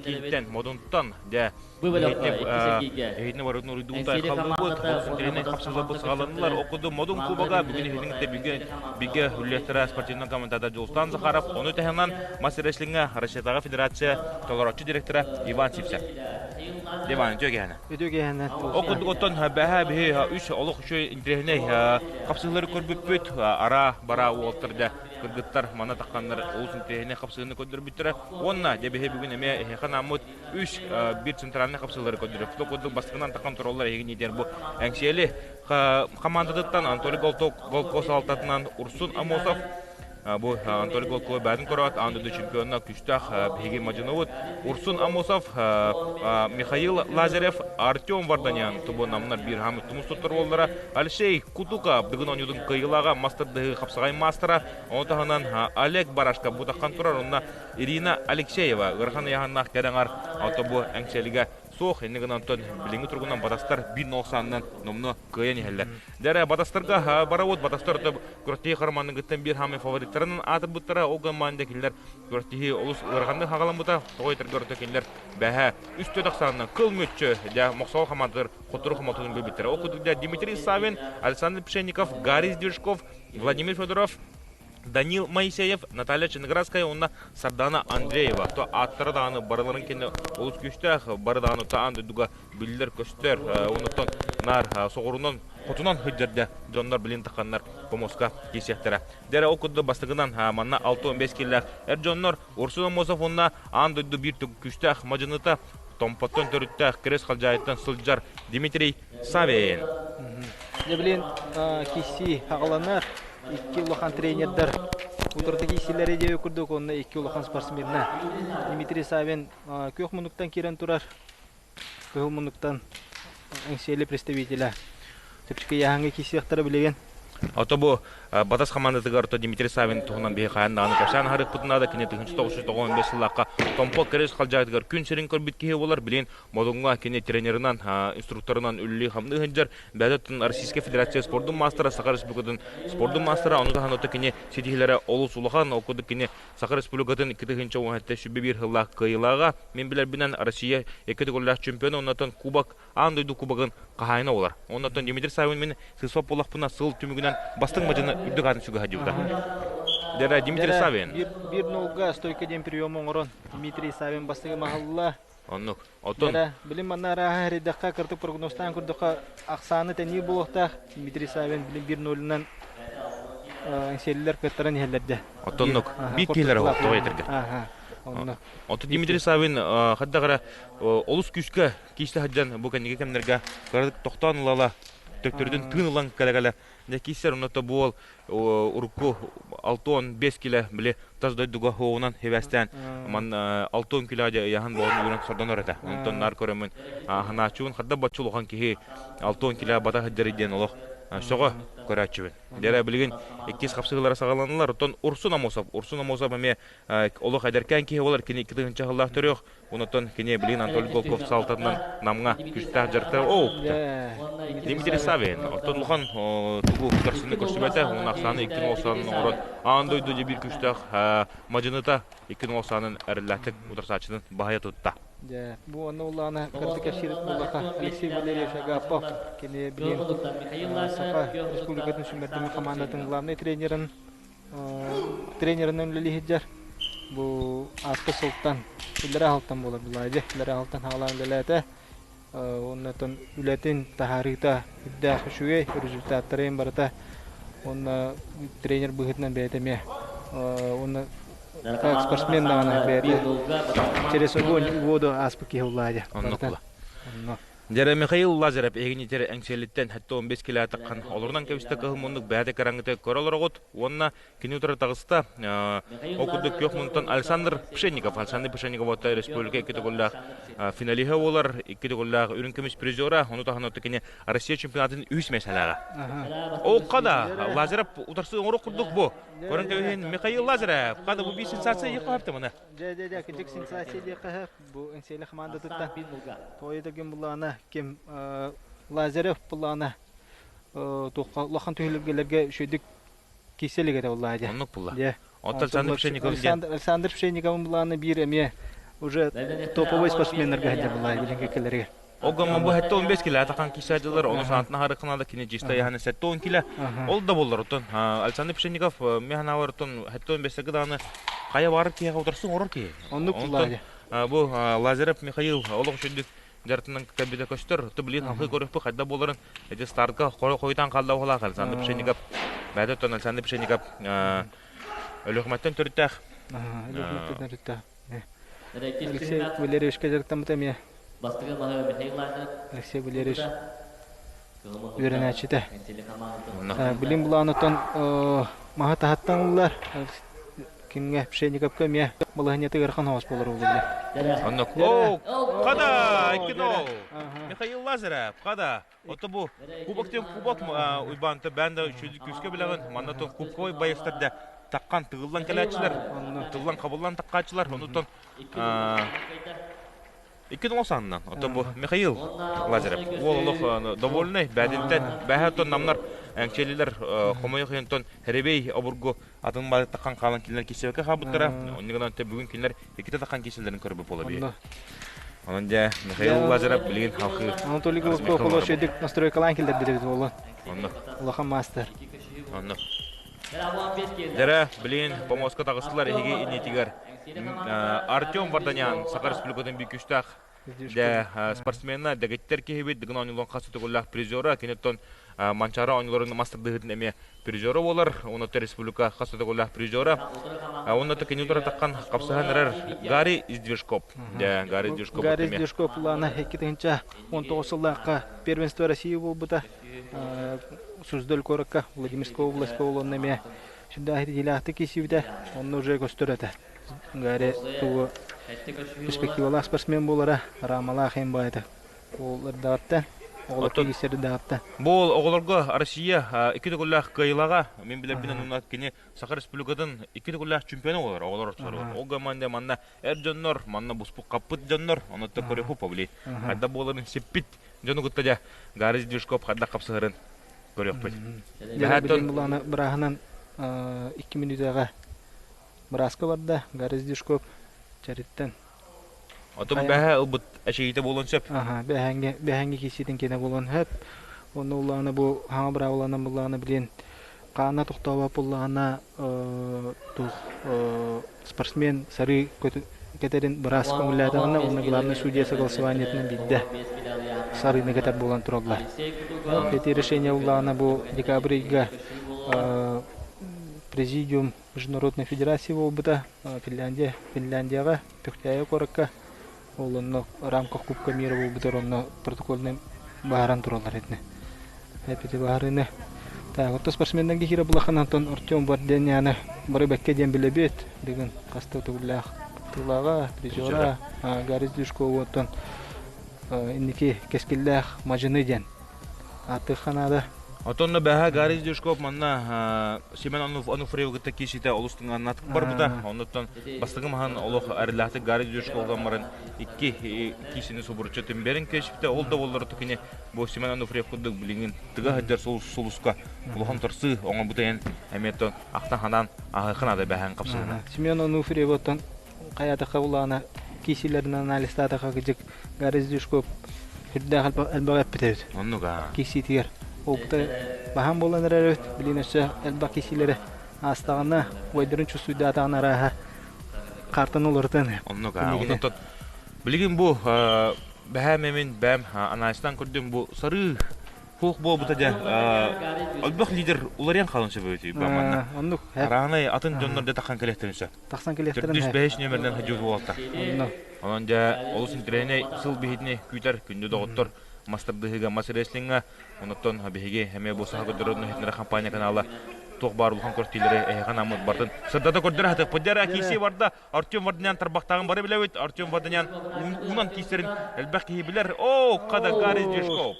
киинтэн, Модунтан, дьэ, эһитини барытын уруйдуубут, айхаллыыбыт, олус интэриэһинэй хапсыһыыларбыт саҕаланнылар. Ол курдук Модун Кубога бүгүн эһитиҥ бигэ бигэ үллэстэрэ спортивнай комментатор Дьулустан Захаров, ону таһынан мас рестлиҥҥэ Россиятааҕы федерация толорооччу директора Иван Сивцев. Иван, үтүө киэһэнэ. Үтүө киэһэнэ. Ол курдук оттон бэһэ биһи үс олох үчүгэй интэриэһинэй хапсыһыылары көрбүппүт. Ара бара уолтар да кыргыттар манна тахханнар олус интэриэһинэй хапсыһыыны көрдөрбүттэрэ. Уонна дьэ биһи бүгүн эмиэ эһиэхэ анааммыт үс биир центральнай хапсыһыылары көрдөрүөхпүт. Ол курдук бастакынан таххан тураллар эһигини диэн бу Эҥсиэли хамаандатыттан Анатолий Голко салалтатынан Урсун Амосов бу Анатолий Голкова бэйэтин көрөөт аан дойду чемпиона күстээх биһиги мадьыныбыт Урсун Амосов, Михаил Лазарев, Артем Варданян тубу намнар биир хаамыт тумус туттар уоллара Алексей Кутука бүгүн оонньуутун кыайыылааҕа мастардыһыы хапсаҕай маастара, ону таһынан Олег Барашка бутаххан турар онно Ирина Алексеева ыарахан ыйааһыннаах кэрэҥар ото бу эҥсиэлигэ суох иннигин онтон билиҥҥи туругунан батастар биир нолсаанынан номнуо кыайан иһэллэр. Дьэ батастарга барабыт батастар күрэхтэһии хараманыгыттан биир хаамай фавориттарынан аатырбыттара ол гаммаанда кинилэр күрэхтэһии олус ыараханнык хаҕаламмыта тоҕо этэргэ орто кинилэр бэһэ үс түөрт ахсаанынан кыл мүччү дьэ мохсоҕол хамаандалар хоттору хомотун көрбүттэрэ ол курдук дьэ Дмитрий Савин, Александр Пшенников, Гарри Сдержков, Владимир Федоров, Данил Моисеев, Наталья Чинградская уонна Сардана Андреева. То ааттара даҕаны барыларын кэннэ олус күүстээх, бары даҕаны аан дойдуга биллэр-көстөр. Онуттан наар соҕурунан, хотунан сылдьар дьоннор билин тахханнар помоска киирсиэхтэрэ. Дэрэ ол курдук бастакынан манна 65 киллээх эр дьоннор Урсун Аммосов уонна аан дойду биир күүстээх мадьыныта Томпоттон төрүттээх Кирэс Халдьаайыттан сылдьар Дмитрий Савин. Дьэ билин киирсии аҕаланар икки улахан тренердэр утарыта киирсиилэри диэби курдук уонна икки улахан спортсменнар. Дмитрий Савин күөх муннуктан киирэн турар, кыһыл муннуктан Эҥсиэли представителэ. Чэпчэки ыйааһыҥҥа киирсиэхтэрэ билигин. Ото бу Батас хамаандатыгар ото Дмитрий Савин туһунан биһи хаһан даҕаны кэпсээн аһарыахпытын наада. Кини 1995 сыллаахха Томпо Кэрис халдьаайытыгар күн сирин көрбүт киһи буолар. Билигин Модуҥҥа кини тренерынан, инструкторынан үлэлии-хамныы сылдьар. Бэйэтэ Российскай Федерация спордун маастара, Саха Республикатын спордун маастара. Ону таһынан ото кини ситиһиилэрэ олус улахан. Ол курдук кини Саха Республикатын 2017 сыллаах кыайыылааҕа. Мин билэрбинэн Россия икки төгүллээх чемпиона, оннотон Кубок аан дойду кубогын хаһаайына буолар. Оннотон Дмитрий Савин мин сысоп буоллахпына сыл түмүгүнэн бастыҥ мадьыны үрдүк аатын сүгэ сылдьыбыта. Дьэ, Дмитрий Савин. Биир нолга стойка диэн прием оҥорон Дмитрий Савин бастыгы маһылла. Оннук. Оттон билим манна арааһа эрэйдэххэ кырдык прогнозтаан көрдөххө ахсааны тэнии буолуохтаах. Дмитрий Савин билим биир нолунан эҥсиэлилэр кыаттаран иһэллэр дэ. Оттоннук. Биир киһилэр тоҕо этэргэ. Онно. Оттон Дмитрий Савин хайдах эрэ олус күүскэ киистэ сылдьан бу кэнники кэмнэргэ кыратык тохтоон ылала төттөрүтүн тыын ылан кэлэ-кэлэ дьэ кииссэр онно буол урукку 65 килэ били тас дойдуга хоҕунан хибэстээн ман 60 килэ дьэ ыйаһын боҕун үүрэн сордонор этэ онтон наар көрөммүн ханааччыбын харда баччы улахан киһи 60 килэ бата сылдьар диэн олох сөҕө көрөөччүбүн дьэ билигин иккис хапсыһыылара саҕаланылар оттон Урсун Амосов Урсун Амосов эмиэ олох эдэркээн киһи буолар кини 2 тыһыынча сыллаах төрүөх Онтон кини билигин Анатолий Голков салалтатынан Намҥа күстээх дьарыктара оо Дмитрий Савин оттон улахан тугу көрсүнү көрсүбэтэ уонна ахсааны икки нолсаанын оҥорон аан дойду дьэ биир күстээх мадьыныта икки нолсаанын эрэллээхтик утарсааччытын баһыйа тутта. Дьэ, бу онно улаана кырдык кэпсиир буоллаха Алексей Валерьевич Агапов кини билигин Саха Республикатын сүүмэрдэммит хамаандатын главнай тренерин тренеринэн үлэлии сылдьар. Бу ааспыт сылтан, үллэрэ аһалтан буолар былаадьы, үллэрэ аһалтан хаалаан үлэлээтэ. Уонна үлэтин таһаарыыта үрдээх үчүгэй, результаттарын барыта. Уонна тренер быһыытынан бэйэтэ эмиэ уонна как спортсмен даҕаны бэйэтэ через огонь и воду ааспыт киһи улаадьы. Оннук. Онно. Дьэрэ Михаил Лазарев эһигини эҥсиэлиттэн 75 килэ таххан олорунан кэбистэ кыһыл муннук бэйэтэ кыраҥыты көрө олороҕут уонна кини утары таҕыста ол курдук күөх муннуктан Александр Пшенников Александр Пшенников отто республика икки төгүллээх финалиһа буолар икки төгүллээх үрүҥ көмүс призера ону таһынан кини Россия чемпионатын үһүс миэстэлээҕэ Оокка да Лазарев утарсыы оҥоруох курдук бу көрөн кэбиһин Михаил Лазарев хада бу биир сенсация иэхэ маны Дьэ, дьэ, дьэ, кырдьык сенсация диэххэ бу Эҥсиэли хамаандатыттан Тоойо ким буллаҕына ким Лазарев буллаҕына туохха улахан түһүлгэлэргэ үчүгэйдик киирсэ илик этэ буллаҕа дьэ. Оннук булла. Оттон Александр Пшенников диэн Александр Пшенников буллаҕына биир эмиэ уже топовый спортсменнарга сылдьар буллаа билин кэккэлэригэр. Огоммо бу 75 килэ атахан кисаадьылар, ону санаатын аһарыккынада кини чисто яһаны 70 килэ. Ол да боллар оттон Александр Пшенников механавар оттон 75 даҕаны хайа баар киһиэхэ утарсың орор киһи. Оннук Онтон бу Лазарев Михаил олох үчүгдүк дьарытынан кэлбитэ көстөр. Ту билин халқы көрүөхпү хайда боларын эти стартка хойутан қалда оғылақ Александр Пшенников. Бәді оттон Александр Пшенников Өлөхмәттен төрүттээх. Өлөхмәттен төрүттээх. Алексей Валерьевичка дьарыктаммыта эмиэ. Алексей Валерьевич үөрэнээччитэ. Билим булаанытан маһы таһаттан ыллар. Кимҥэ Пшенниковка эмиэ балаһынньаты ыарахан оҕус буолар уолу. Оннук. О, қада, кино. Михаил Лазарев, қада. Ото бу кубок диэн кубок Уйбаанта бээн да күүскэ билэҕин. Манна тон кубковай байыстар да таххан тыгыллан кэлээччилэр, тыллан хабыллан таххааччылар. Онутон икки тоҥос аннан. Ото бу Михаил Лазарев. Уол олох довольный, бэдинтэн, бэһэ тон намнар эҥчэлилэр хомойох иһинтон Хэребей обургу атын бары таххан хаалан кинилэр кисэбэкэ хаалбыттара. Оннугунан бүгүн кинилэр иккитэ таххан киселерин көрбүт буола бии. Онон дьэ Михаил Лазарев билигин халқы Анатолий Голубков олох настройкалаан киллэрдилибит буолла. Онно. Улахан мастер. Онно. Дьэрэ, билигин помоска таҕыстылар эһиги иннитигэр Артем Варданян Саха Республикатын биир күүстээх Дэ спортсменна дэгиттэр киһибит Дыгын оонньууларын хас төгүллээх призера, киниттэн Манчаары оонньууларын мастардыһытын эмиэ призера буолар, уонна республика хас төгүллээх призера. Уонна кини утары таххан хапсыһан эрэр Гарри Издвижкоп. Дэ Гарри Издвижкоп. Гарри Издвижкоп улаана 2019 сыллаахха первенство России буолбута. Суздаль куоракка Владимирская область олонна эмиэ сүрдээх итиилээхтик киирсибитэ. Онно уже көстөр этэ. Гарри тугу перспективалаах спортсмен буолара, рамалаах эн баайта. Оҕолордаҕытта, оҕолор киирсэрдэҕитта. Бу оҕолорго Россия икки төгүллээх кыайыылааҕа, мин билэрбинэн уонна кини Саха Республикатын икки төгүллээх чемпиона буолар оҕолор ортолоругар. Ол команда манна эр дьоннор, манна буспук хаппыт дьоннор, онуттан көрүөхпүт побли. Хайда буоларын сиппит дьону кытта дьэ Гарри Движков хайдах хапсыһарын көрүөхпүт. Дьэ, билим булааны бырааһынан 2 мүнүүтэҕэ Бырааска барда, Гарри Дюшков чэриттэн. Отон бэһэ ылбыт эчэйиитэ буолуон сөп. Аха, бэһэҥҥэ бэһэҥҥэ киирсиитин киэнэ буолуон сөп. Онно улаана бу хаҥа быраабыланан буллаҕына билин хаана тохтообот буллаҕына туох спортсмен сарыы кэтэрин быраас көҥүллээтэҕинэ уонна главный судья согласованиетынан биирдэ сарыыны кэтэр буолан тураллар. Эти решение уллаҕына бу декабрь ыйга президиум Международная федерация буолбута Финляндия Финляндияҕа Пөхтээйи куоракка ол онно рамках Кубка мира буолбутар онно протокольнай баһаран тураллар этини эпити баһарыыны так отто спортсменнарга киирэ булахан Антон Артем Варденяны бары бэккэ диэн билэбит бүгүн хаста төгүллээх тылаҕа призера Гарри Дюшкова оттон инники кэскиллээх мадьыны диэн Ааттыахха наада. Отонно бэһэ Гарри Дюшков манна Семен Онуфриевы кытта киирсиитэ олус тыҥааннаатык барбыта. Оннуттан бастакы маһан олох арилаахтык Гарри Дюшковга баран икки киисини субуруччу түмбэрин кэспитэ. Ол да буоллар кини бу Семен Онуфриев курдук билигин тыга сылдьар сулуска улахан торсыы оҥорбута иһин эмиэ ахтан ханаан аһыахха наада бэһээн хапсыһына. Семен Онуфриев оттон хайаатахха улаана киисилэрин анализтаатахха кыдьык Гарри Дюшков үрдээх элбэх эппит эбит. Оннук аа. Киисиитигэр опыта баһаам буолан эрэр эбит. Билин өссө элбэх киисилэри аастаҕына, убайдарын чувствуйдаатаҕына арааһа картаны уларытан. Оннук аа. Оннук билигин бу бэһээм эмин бэм анализтан көрдүм бу сарыы Туох буолбута дьэ элбэх лидер уларыйан хаалан сөбүөтүй бу манна. Оннук. Араанай атын дьоннор дьэ таххан кэлиэхтэрин сөп. Тахсан кэлиэхтэрин Төрдүс бэһис нүөмэринэн сылдьыбыт буолта. Онон дьэ олус интэриэһинэй сыл биһитини күүтэр күндү доҕоттор мастардыһыыга мас рестлиҥҥа онуттан биһиги эмиэ бу саха көрдөрөр иһитиннэрэр компания канала туох баар улахан көртүүлэри эһиэхэ анааммыт бартын сырдата көрдөрө сатыахпыт дьэ киирсии барда Артем Варданян тарбахтааҕын бары билэбит. Артем Варданян уунан киирсэрин элбэх киһи билэр. Оо, хада Гарри Дюшков.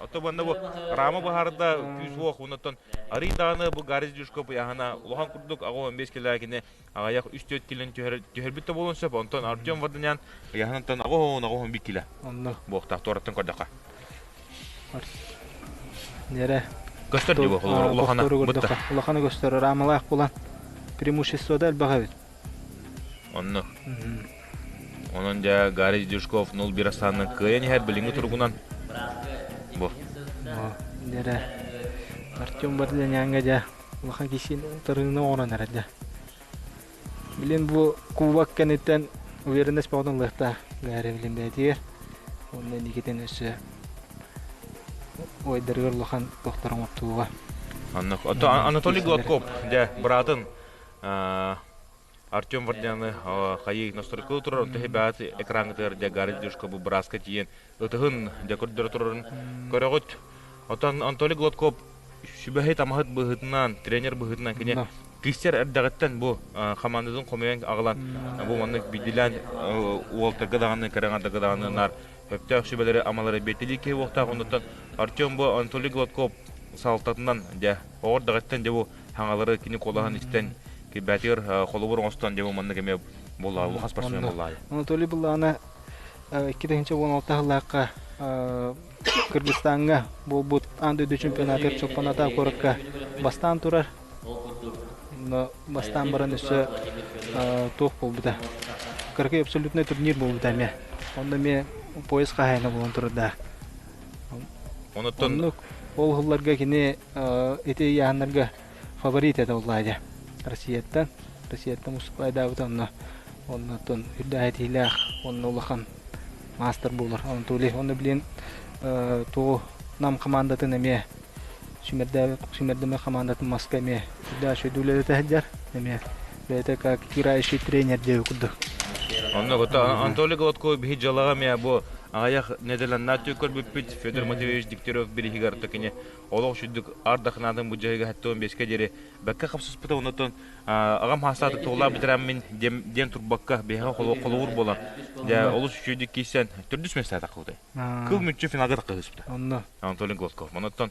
Ото манна бу рама баһарда күүс уох оннотон арый дааны бу Гарри Дюшков яһана улахан курдук аҕа 15 килээгини аҕайах 3-4 килен түһэрбит да буолуон сөп. Онтон Артем Варданян яһанантан аҕа 11 киле. Онно. Буохтаах туораттан көрдөххө. Нерэ. Көстөр дии улахана. Улахана көстөр рамалаах булан преимуществода элбэх эбит. Онно. Онон дьэ Гарри Дюшков 0-1 ахсаанынан кыайан иһэр билиҥҥи туругунан бу. Дьэрэ Артем Бардиняҥҥа дьэ улахан кисин тарыыны оҥорон эрэр дьэ. Билин бу кубок кэнниттэн уверенность бөҕөтүн ылыахтаах Гарри билин бэйэтигэр. Уонна инникитин өссө ойдарыгар улахан тохтор оҥортууга. Анатолий Гладков дьэ быраатын Артем Вардяны хайыы настройкалыы турар, онто баат экраҥҥытыгар дьэ Гарри Дюшко бу бырааска тиийэн ытыһын дьэ көрдөрө турарын көрөҕүт. Оттон Анатолий Гладков сүбэһит-амаһыт быһыытынан, тренер быһыытынан кини кистер эрдэҕиттэн бу хамаандатын хомуйан аҕалан бу маннык биирдиилээн уолтарга даҕаны, кэрэҥэрдэргэ даҕаны наар сөптөөх сүбэлэри амалары биэртэлии киһи буолуохтаах. Оннуттан Артем бу Анатолий Гладков салалтатынан дьэ оҕор даҕыттан дьэ бу хаҥалары кини куолаһын истэн кирбээтигэр холобур оҥостон дьэ бу маннык эмиэ буолла улахан спортсмен буолла. Анатолий Буллаана 2016 сыллаахха Кыргызстаҥҥа буолбут аан дойду чемпионатыгар Чолпон-Ата куоракка бастаан турар. Но бастаан баран өссө туох буолбута. Кыракый абсолютный турнир буолбута эмиэ. Онно эмиэ пояс хаһаайына буолан турардаах. Онуттан Оннук ол сылларга кини ити ыйааһыннарга фаворит этэ буоллаа Россияттан. Россияттан уступайдаабыта онно. Оннотон үрдээх этиилээх, онно улахан маастар буолар Анатолий. Онно билин тугу Нам хамаандатын эмиэ сүүмэрдэмэ хамаандатын маска эмиэ үрдээх үчүгэй үлэлэтэ сылдьар. Эмиэ бэйэтэ как играющий тренер диэби курдук. Онно кытта Анатолий Гладков биһи дьалаҕа эмиэ бу аҕыйах нэдэлэннээх көрбүппүт Федор Матвеевич Дегтярев бириһигэр токини олох үчүгдүк ардахынаатын бу дьайыга 75-ке диэри бэккэ хапсыспыта оннотон аҕам хаастаатык туолаа бүтэрэммин диэн турбакка биһиэхэ холобур буолан дьэ олус үчүгэйдик киирсэн төрдүс миэстэҕэ таххыбытай кыл мүччү финалга таххыспыта онно Анатолий Гладков онуттан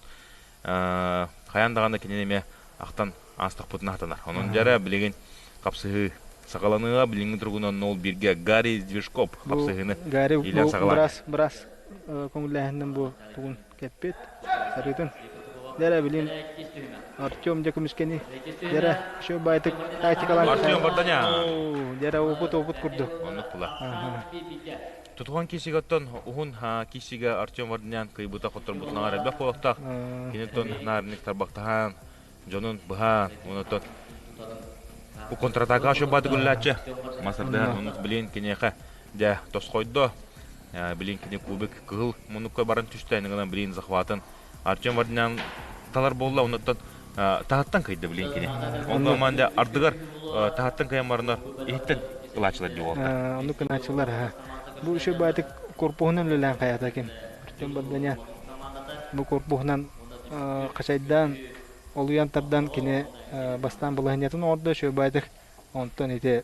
хайаан даҕаны кинини эмиэ ахтан аастахпытына хатанар онон дьэрэ билигин хапсыһыы саҕаланыыга билиҥҥи туругунан ол бииргэ Гарри Движков хапсыһыыны Гарри иилэн саҕалаан бырас бырас көҥүллээһиннэн бу тугун кэппит сарыытын Дэрэ билин Артем дьэ көмүскэни дэрэ еще байтык тактикалаан Артем Варданян дэрэ опыт опыт курдук оннук була Тутухан киисигаттан уһун киисигэ Артем Варданян кыйбыта хотторбутунаҕар элбэх буолуохтаах. Киниттэн наарник тарбахтаһан, дьонун быһаан, онотон бу контратакаҕа шөббаты күллээччи. Масырдыһан онус билин киниэхэ дьэ тосхойдо. Билин кини кубик кыһыл муннукка баран түстэ, гынан билин захватын Артем Варданян талар буолла, онуттан таһыттан кыйда билин кини. Ол команда ардыгар таһыттан кыйан баранар иһиттэн ылааччылар дии буолта. Оннук гынааччылар аха. Бу еще баатык корпуһунан үлэлээн хайата ким. Артем Варданян бу корпуһунан хачайдаан олуйан тардан кини бастаан балаһынньатын оҥордо еще баатык онтон ити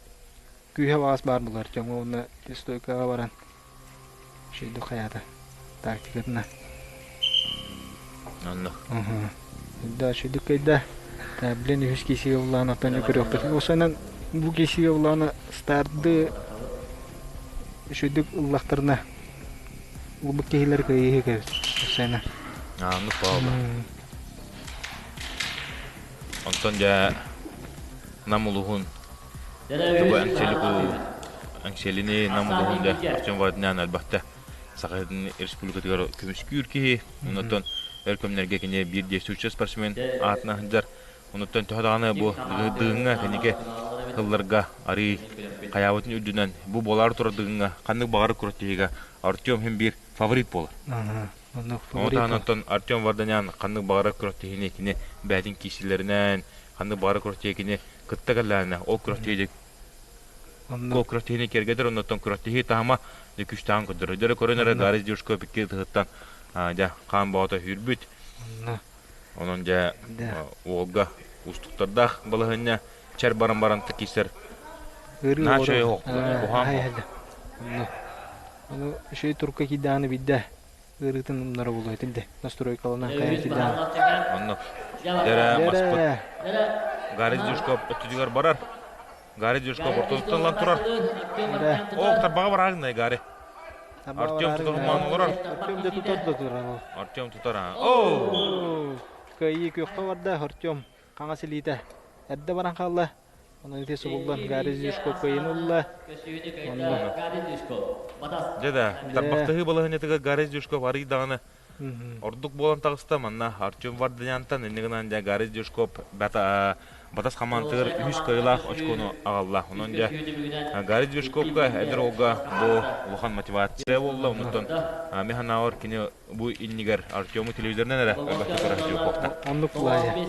күүһэ баҕас баар буолар Артемҥа уонна стойкаҕа баран Шейду хайаата тактикатына. Онно. Да, шейду кайда. Блин, үһүс киисигэ буллаан оттон көрүөхпүт. Осанан бу киисигэ буллаана старды шүйдүк ыллахтарына ылбыт киһилэр кыайыһы кэбит. Осана. Ааны паала. Онтон дьэ Нам улуһун Тугу Эҥсиэлику Эҥсиэлини Нам улууһун дьэ Артем Владимирович элбэхтэ Саха Республикатыгар көмүскүүр киһи. Оннуттан өр кэмнэргэ кини биир действующий спортсмен аатынан сылдьар. Оннуттан төһө даҕаны бу дыгыҥҥа кэнники сылларга арыы хайаабытын үрдүнэн бу буолаары турар дыгыҥҥа ханнык баҕарар күрэхтэһиигэ Артем син биир фаворит буолар. Ону таһынан оттон Артем Варданян ханнык баҕарар күрэхтэһиини кини бэйэтин киирсиилэринэн ханнык баҕарар күрэхтэһии кини кытта кэллэҕинэ ол күрэхтэһии ол күрэхтэһиини киэргэтэр оннуттан күрэхтэһии таһыма дьэ күүстээҕин көрдөрөр. Дьэ көрөн эрэ Гарри Дюшко икки ытыһыттан дьэ хаан боото сүүрбүт. Онон дьэ уолга уустуктардаах балаһыанньа чэр баран баран киирсэр наача уһаан Ону үчүгэй турукка киирдэҕинэ биирдэ ыарыытын умнара буолуо этилде настройкаланан хайа киирдэҕинэ. Онно дьэрэ маспыт Гарри Дюшков өттүтүгэр барар. Гарри Дюшков ортотуттан ылан турар. О, тарбаҕа бараагынай Гарри. Артем тутар маан олорор. Артем да тутар да турар. Артем тутар аа. О! Кыайыы күөххэ барда Артем хаҥас илиитэ. Эрдэ баран хаалла. Онон ити субуллан Гарри Зюшко кыайын ылла. Онно Дьэ да, тарбахтаһыы балаһыанньатыгар Гарри Зюшков арый даҕаны ордук буолан таҕыста. Манна Артем Варданянтан иннигинэн гынан дьэ Гарри Зюшков Батас хамаандатыгар үһүс кыайыылаах очкону аҕалла. Онон дьэ Гарри Зюшковка эдэр уолга бу улахан мотивация буолла. Онтон мин кини бу иннигэр Артему телевизорынан эрэ элбэхтик көрө сылдьыбыт Оннук булаайа.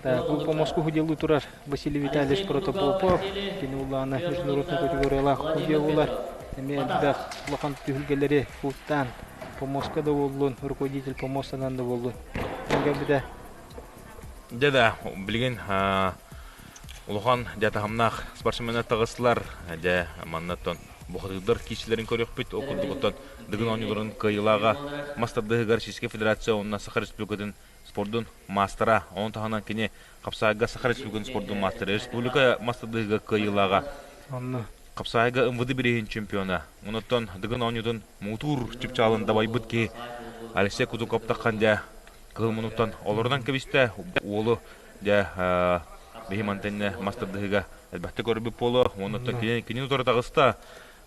Так, бу помоску худелу турар Василий Витальевич Протопопов, кини улаана международный категориялаах худья булар. Эмиэ элбэх улахан түһүлгэлэри куттаан, помоска да буоллун, руководитель помостанан да буоллун. Кэлбитэ. Дьэ да, билигин улахан дьэ таһымнаах спортсменнар таҕыстылар. Дьэ, маннаттан бухатыырдар киирсилэрин көрүөхпүт. Ол курдук оттон Дыгын оонньууларын кыайыылааҕа мас тардыһыгар Российскай Федерация уонна Саха Республикатын спордун маастара. Ону таһынан кини хапсаайга Саха Республикатын спордун маастара, республика мас тардыһыга кыайыылааҕа. Онно. Хапсаайга МВД бирииһин чемпиона. Онуттан Дыгын оонньуутун муҥутуур чыпчаалын дабайбыт киһи Алексей Кутуков таххан дьэ кыһыл мунуктан олорунан кэбистэ. Уолу дьэ биһи мантан мас тардыһыга элбэхтик көрбүт буолуо. Онуттан кини кини утары таҕыста.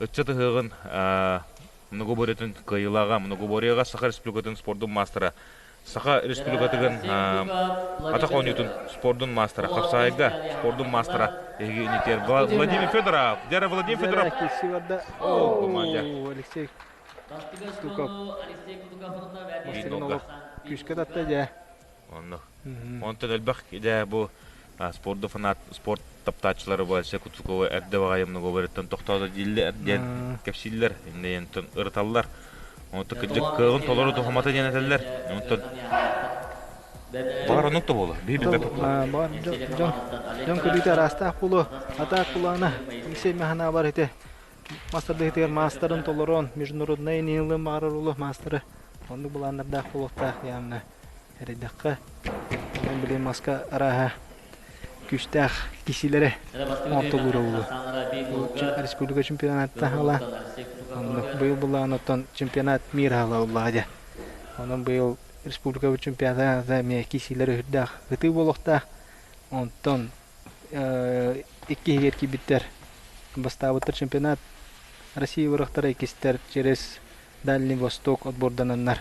Ыччат ыһыаҕын многоборьетын кыайыылааҕа, многоборьеҕа Саха Республикатын спордун маастара, Саха Республикатыгын атах оонньуутун спордун маастара, хапсаайга спордун маастара эһиги инитиэр Владимир Федоров. Дьэ, Владимир Федоров. О, Алексей Кутуков. Күүскэ татта дьэ. Онно. Онтон элбэх дьэ бу спорду фанат спорт таптааччылары Вася Кутукова эрдэ баҕайы многоборьеттан тохтоото дииллэр диэн кэпсииллэр, иннинэн ырыталлар. Онтон кырдьык кыаҕын толору туһамата диэн этэллэр. Онтон баҕар оннук да буолуо. Биһи билбэппит Баҕар дьон дьон көрүүтэ араастаах буолуо. Атаак кулаана Алексей Маханабар ити мастардыһытыгар маастарын толорон международнай инилын баҕарар улуу маастары оннук былааннардаах буолуохтаах явно эрэйдэххэ онон билин маска арааһа күүстээх кисилэрэ оҥортолуура буолуо. Республика чемпионатта ала онно быйыл былаан оттон чемпионат мира ала уллаҕа дьэ. Онон быйыл республика чемпионата эмиэ кисилэр өһүрдээх ытыы буолуохтаах. Онтон иккиһигэр киирбиттэр бастаабыттар чемпионат Россия бырахтара иккистэр через Дальний Восток отбордананнар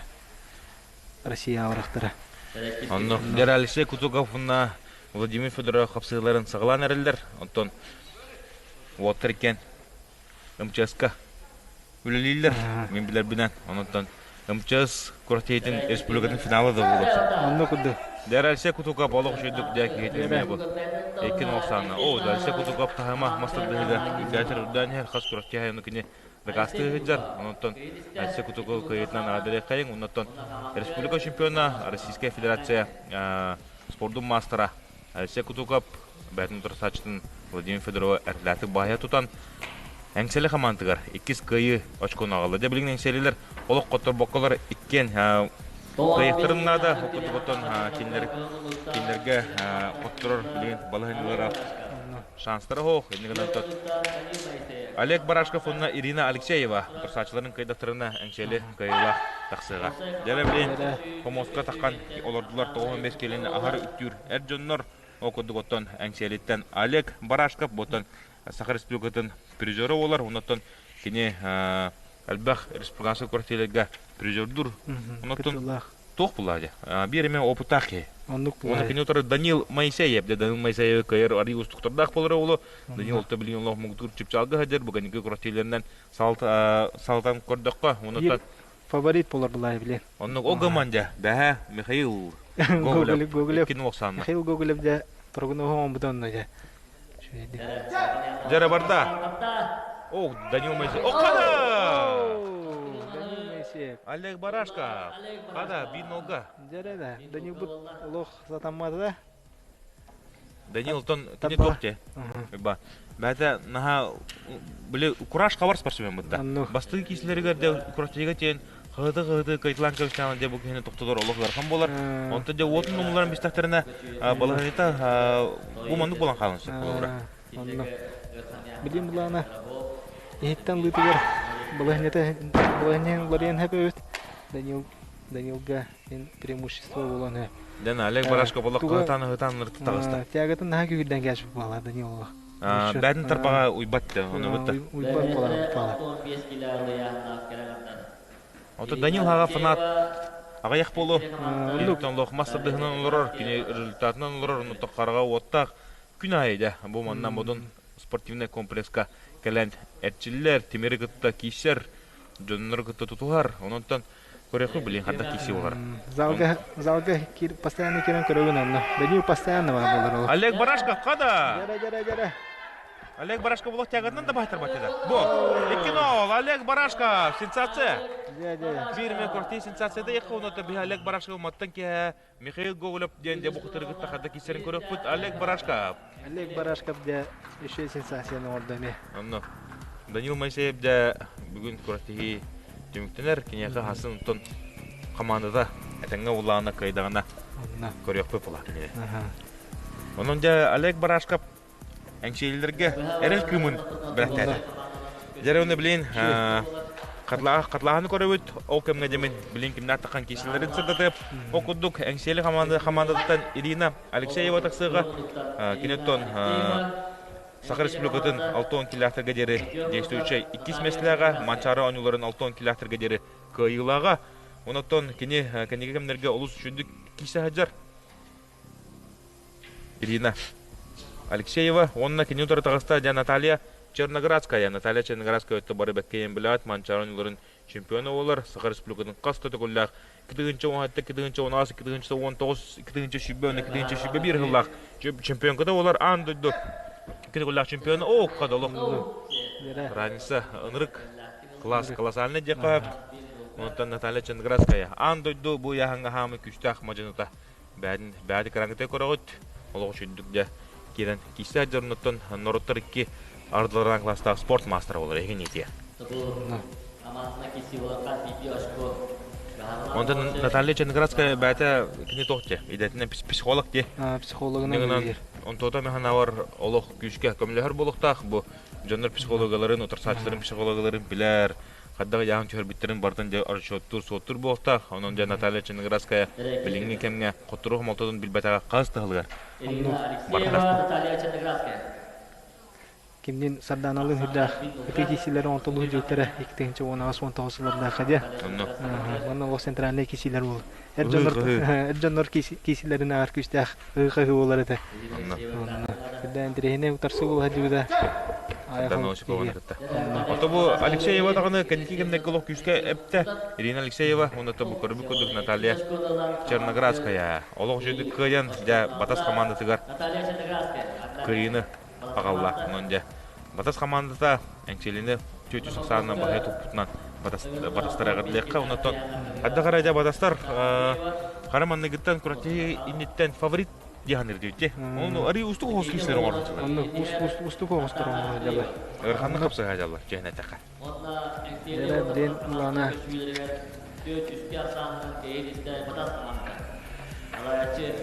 Россия абырахтара. Онно Дьэ Алексей Кутуков уонна Владимир Федоров хапсыһыыларын саҕалаан эрэллэр. Оттон уоттар иккиэн МЧС-ка үлэлииллэр. Мин билэрбинэн. Онон МЧС күрэхтэһиитин республикатын финала да буолуо. Онно курдук. Дьэ Алексей Кутуков олох үчүгдүк дьэ киһитин эмиэ бу. Иккин олохсаанна. О, Алексей Кутуков таһыма мас тардыһыыга үрдээтэр үрдээн иһэр хас күрэхтэһэ кини дакаастыы сылдьар. Онтон Алексей Кутуков кыайыытынан аадырыаххайыҥ. Оннуттан республика чемпиона, Российская Федерация спордун маастара Алексей Кутуков бэйэтин утарсааччытын Владимир Федоровы эрэллээхтик баһыйа тутан Эҥсиэли хамаандатыгар иккис кыайыы очкону аҕалла. Дьэ билигин эҥсиэлилэр олох хотторбокколор иккиэн кыайыахтарын наада. Оккутугуттан кинилэр кинилэргэ хотторор билигин балаһыанньалара шанстара суох. Инньэ гынан Олег Барашков уонна Ирина Алексеева утарсааччыларын кыайдахтарына Эҥсиэли кыайыылаах тахсыаҕа. Дьэ билигин хомуоска таххан олордулар 95 киилэни аһар үктүүр эр дьоннор. Ол курдук оттон Эҥсиэлиттэн Олег Барашков буотан Саха Республикатын призера буолар. Оннуттан кини элбэх республиканскай күрэхтэһиилэргэ призердуур. Оннуттан туох булла дьэ? Биир эмэ опыттаах киһи. Оннук Уонна кини утары Данил Моисеев, дьэ Данил Моисеев кыайар арыы устуктардаах буолара буолуо. Данил олто билигин олох муҥутуур чыпчаалга сылдьар, бу кэнники күрэхтэһиилэринэн салтан көрдөххө, оннуттан фаворит болар булай билен. Оннук ол гыман дьэ, бэһэ Михаил Гоголев. Гоголев. Иккин оксанна. Михаил Гоголев дьэ прогноһу оҥбут онно дьэ. Дьэ барда. О, Данил Моисеев. О, хада! Данил Моисеев. Олег Барашков. Хада, биир нолга. Дьэ да, Данил бут олох сатаммата да. Данил тон кини топ те. Ба. Бәтә наһаа били кураж хабар спортсмен бутта. Бастыгы киселеригер де курачыга тиэн хыты-хыты кайтылан кэбистэҕинэ дьэ бу киһини тохтотор олох ыарахан буолар. Онтон дьэ уотун умулларын бистахтарына балаһыанньата бу маннык буолан хаалан сөп холобура. Онно. Билим былаана иһиттэн лыытыгар балаһыанньата балаһыанньа уларыйан хэп эбит. Данил Данилга ин преимущество буолан хэ. Дэн Олег Барашко боло кыһытан ыһытан таҕыста. Тягатын наһаа күүрдэн кээспит буолла Данил. Бәтин тарпаҕа уйбат оны бытта. Уйбат буолар. Ото Данил хаға фанат аҕыйах буолу. Оннук лох мастардыһынан олорор, кини результатынан олорор, онно хараҕа уоттаах күн аайы дьэ бу манна модун спортивнай комплекска кэлэн эрчиллэр, тимири кытта киирсэр, дьоннору кытта тутуһар. Ононтон көрөххө билин ханна киирси болар. Залга залга кир постоянно кирен көрөгүн онно. Данил постоянно бар болар ол. Олег Барашков қада. Жара жара жара. Олег Барашков олох тягатынан да баһтар баттыда. Бу 2-0 Олег Барашков сенсация. Биир мен көртей сенсацияда яққа оното би Олег Барашков маттан ке Михаил Гоголев диэн де бу кытырыгытта хадда кисерин көрөкпүт Олег Барашков. Олег Барашков де еще сенсацияны ордо эме. Онно Данил Моисеев де бүгүн күрэхтэһии түмүктэнэр. Киниэхэ хасын онтон командата этэҥҥэ улаана кыайдаҕына көрүөхпүт була кинини. Онон дьэ Олег Барашков эҥсиэлилэргэ эрэл кыымын бэлэхтээтэ. Дьэ оны билин хатлааһыны көрөбүт, ол кэмҥэ дьэмин билин кимнээх таххан киисэлэрин сырдатып, ол курдук Эҥсиэли хамаандатыттан Ирина Алексеева тахсыаҕа, киниттэн Саха Республикатын 60 килээхтэргэ диэри действующай иккис миэстэлээҕэ, Манчаары оонньууларын 60 килээхтэргэ диэри кыайыылааҕа. Онон кини кэнники кэмнэргэ олус үчүгдүк киирсэ сылдьар. Ирина Алексеева уонна кини утары таҕыста дьэ Наталья Черноградская. Наталья Черноградская өттө бары бэккэйэн билээт Манчаары оонньууларын чемпиона буолар. Саха Республикатын хас да төгүллээх 2017, 2018, 2019, 2020 уонна 2021 сыллаах чемпионката буолар. Аан дойду төгүллээх чемпиона о кадолох. Разница ынырык класс колоссальный диэххэ. Онтон Наталья Черноградская аан дойду бу ыйааһыҥҥа хаамыы күүстээх мадьыныта бэйэтин бэйэти кыраҥытай көрөҕүт олох үчүгдүк дьэ киирэн киирсэ дьоннуттан норуоттар икки ардыларынан класстаах спорт маастара буолар эһиги ниитиэ. Онтон Наталья Ченградская бэйэтэ кини туох дии идэтинэн психолог дии. Психологынан Онтуота механавар олох күүскэ көмөлөһөр буолуохтаах бу дьоннор психологаларын, утарсааччыларын психологаларын билэр, хайдах ыйааһын түһэрбиттэрин барытын дьэ расчеттуур, суоттуур буолуохтаах. Онон дьэ Наталья Черноградская билиҥҥи кэмҥэ хотторуу хомолтотун билбэтэҕэ хас да сылыгар барда. Кимнин Сарданалыын үрдээх ытыы киисилэр оҥотолуу дьиэттэрэ 2018-19 сыллардаахха диэ. Онно. Манна олох центральнай киисилэр буол. Эр дьоннор эр дьоннор киисилэрин аар күүстээх ыһыы буолар этэ. Онно. Онно. Үрдээн интэриэһинэй утарсыы буола сылдьыбыта. Сардаана Осипованы кытта. Ото бу Алексеева даҕаны кэнники кэмнэргэ олох күүскэ эптэ. Ирина Алексеева уонна бу көрбүт курдук Наталья Черноградская олох үчүгдүк кыайан дьэ Батас хамаандатыгар кыайыыны аҕалла. Онон дьэ Батас хамаандата Эҥсиэлини түөрт ахсаанынан баһыйа туппутунан Батастар эҕэрдэлиэххэ. Онтон хайдах эрэ дьэ Батастар хара манныгыттан күрэхтэһии инниттэн фаворит дии саныыр диэбит. Ону арый устук оҕус киһилэр оҥорбуттар. Онно устук оҕустар оҥороллор. Ыараханнык хапсыһаадьаллар дьиэн эттэххэ. Дьэ, билин улаана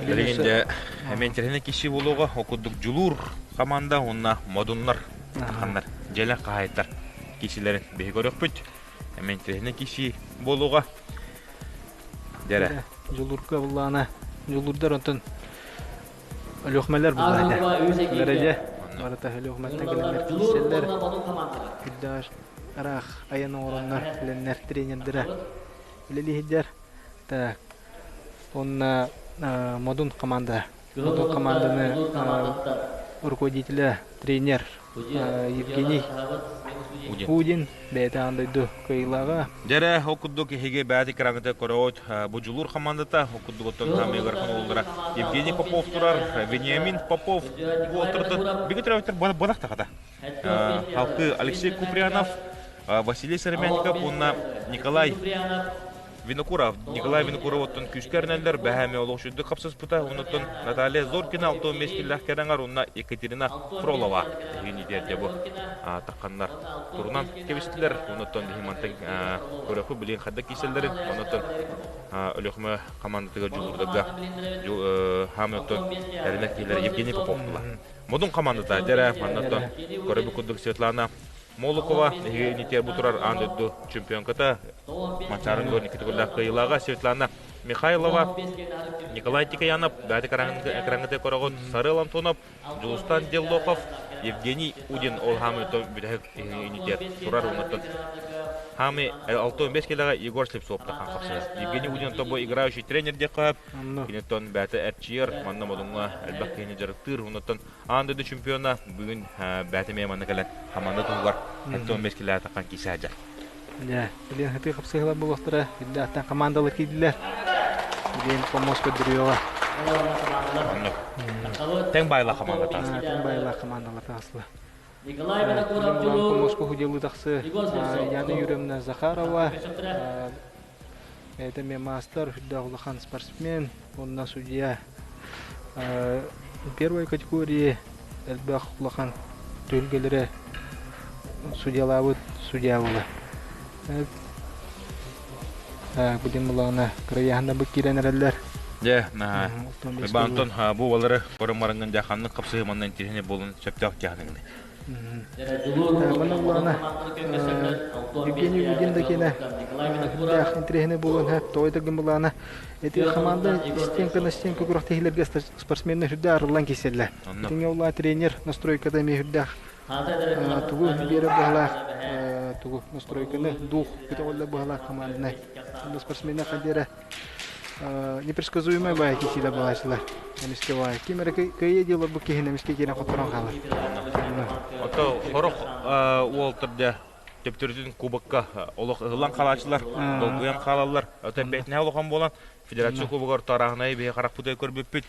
Билигин дьэ эмиэнтэринэ киши буолуоҕа ол курдук дьулуур команда уонна модуннар ханнар дьиэлээх хаһаайыттар кишилэрин биһи көрүөхпүт эмиэнтэринэ киши буолуоҕа дьэрэ Дьулуурга буллаана дьулуурдар онтон Өлүөхүмэлэр буллаана Дьэ барыта Өлүөхүмэттэн кэлэннэр киирсэллэр Күрдээх ыраах айан оҥороннор кэлэннэр тренердэрэ үлэлииһидэр так уонна Модун команда Модун команданы руководителя тренер Евгений Удин бэйэтэ аан дойду кыайыылааҕа. Дьэрэ, ол курдук эһиги бэйэт экраҥҥыта көрөҕүт бу Дьулуур командата, ол курдук оттон хаамыыгар хонууллара Евгений Попов турар, Вениамин Попов бу оттордон биги төрөбүттэр буолах тахата. Халкы Алексей Куприянов, Василий Сыромятников уонна Николай Винокуров. Николай Винокуров оттон күүскэ эрэнэллэр, бэһээми олох сүрдүк хапсыспыта. Онуттан Наталья Зоркина алтуон миэстэлээх кэрэҥэр уонна Екатерина Фролова эһигини диэрдэ бу тахханнар турунан кэбистилэр. Онуттан биһи мантан көрөхү билин хадда кииселлэрин. Онуттан Өлүөхүмэ командатыгар дьулуурдарга хаамыттан эрэнэр киһилэр Евгений Попов була. Модун командата дьэрэ маннаттан көрөбү курдук Светлана. Молокова эһиги инитиэр бу турар аан дойду чемпионката Манчаарын Горникы төгүллээх кыайыылааҕа Светлана Михайлова, Николай Тикаянов, бэйэтэ экраҥҥыта көрөҕүт Сарыал Антонов, Дьулустан Деллохов, Евгений Удин ол хаамы бүтэһик инитиэр турар оннуттан хаамы 65 килэҕэ Егор Слепцов тахан хапсыһар. Евгений Удин тобу играющий тренер диэххэ киниттэн бэйэтэ эрчийэр, манна модуҥҥа элбэх киһини дьарыктыыр, оннуттан аан дойду чемпиона бүгүн бэйэтэ эмиэ манна кэлэн хамаанда туһугар 75 килэҕэ тахан киирсэ сылдьар. Дьэ, билиэн сытыы хапсыһыылар буолуохтара, үрдээхтэн командалар киирдилэр. Билиэн помост көрдөрүөҕэ. Оннук. Тэҥ баайлаах хамаанда таҕыста. Тэҥ баайлаах хамаандалар таҕыстылар. Билин помостку худьялыы тахсы Яна Юрьевна Захарова, бэйэтэ эмиэ маастар, үрдээх улахан спортсмен, уонна судья первой категории элбэх улахан түһүлгэлэри судьялаабыт судья буолар. Билин булаҕына кырайааһына бу киирэн эрэллэр. Дьэ, Антон бу балары көрөн дьэ ханнык хапсыһыы манна интириэһинэй буолун сөптөөх дьаһаныгыный? Манна булаҕына Евгений Гудин да киэнэ сүрдээх интириэһинэй буолуон сөп. Тоҕо этэргин булаҕына Эти команда стенка на стенка күрэхтэһиилэргэ спортсменнар үрдээх арыллан киирсэллэр. Итингэ улаа тренер настройката эмиэ үрдээх тугу биэрэр быһалаах тугу настройканы дух көтөҕүллэр быһалаах команданы спортсменнар хадера непредсказуемая баайы киирсиилэр буолааччылар эмискэ баайы ким эрэ кыайыы диэн олорбут киһини эмискэ киирэн хотторон хаалар. Ото сорох уолтар дьэ төптөрүтүн кубокка олох ыһыллан хаалааччылар, долгуйан хаалаллар. Оттон бээтинэ улахан буолан федерация кубогар тарааһынайы биһи харахпытыгар көрбүппүт.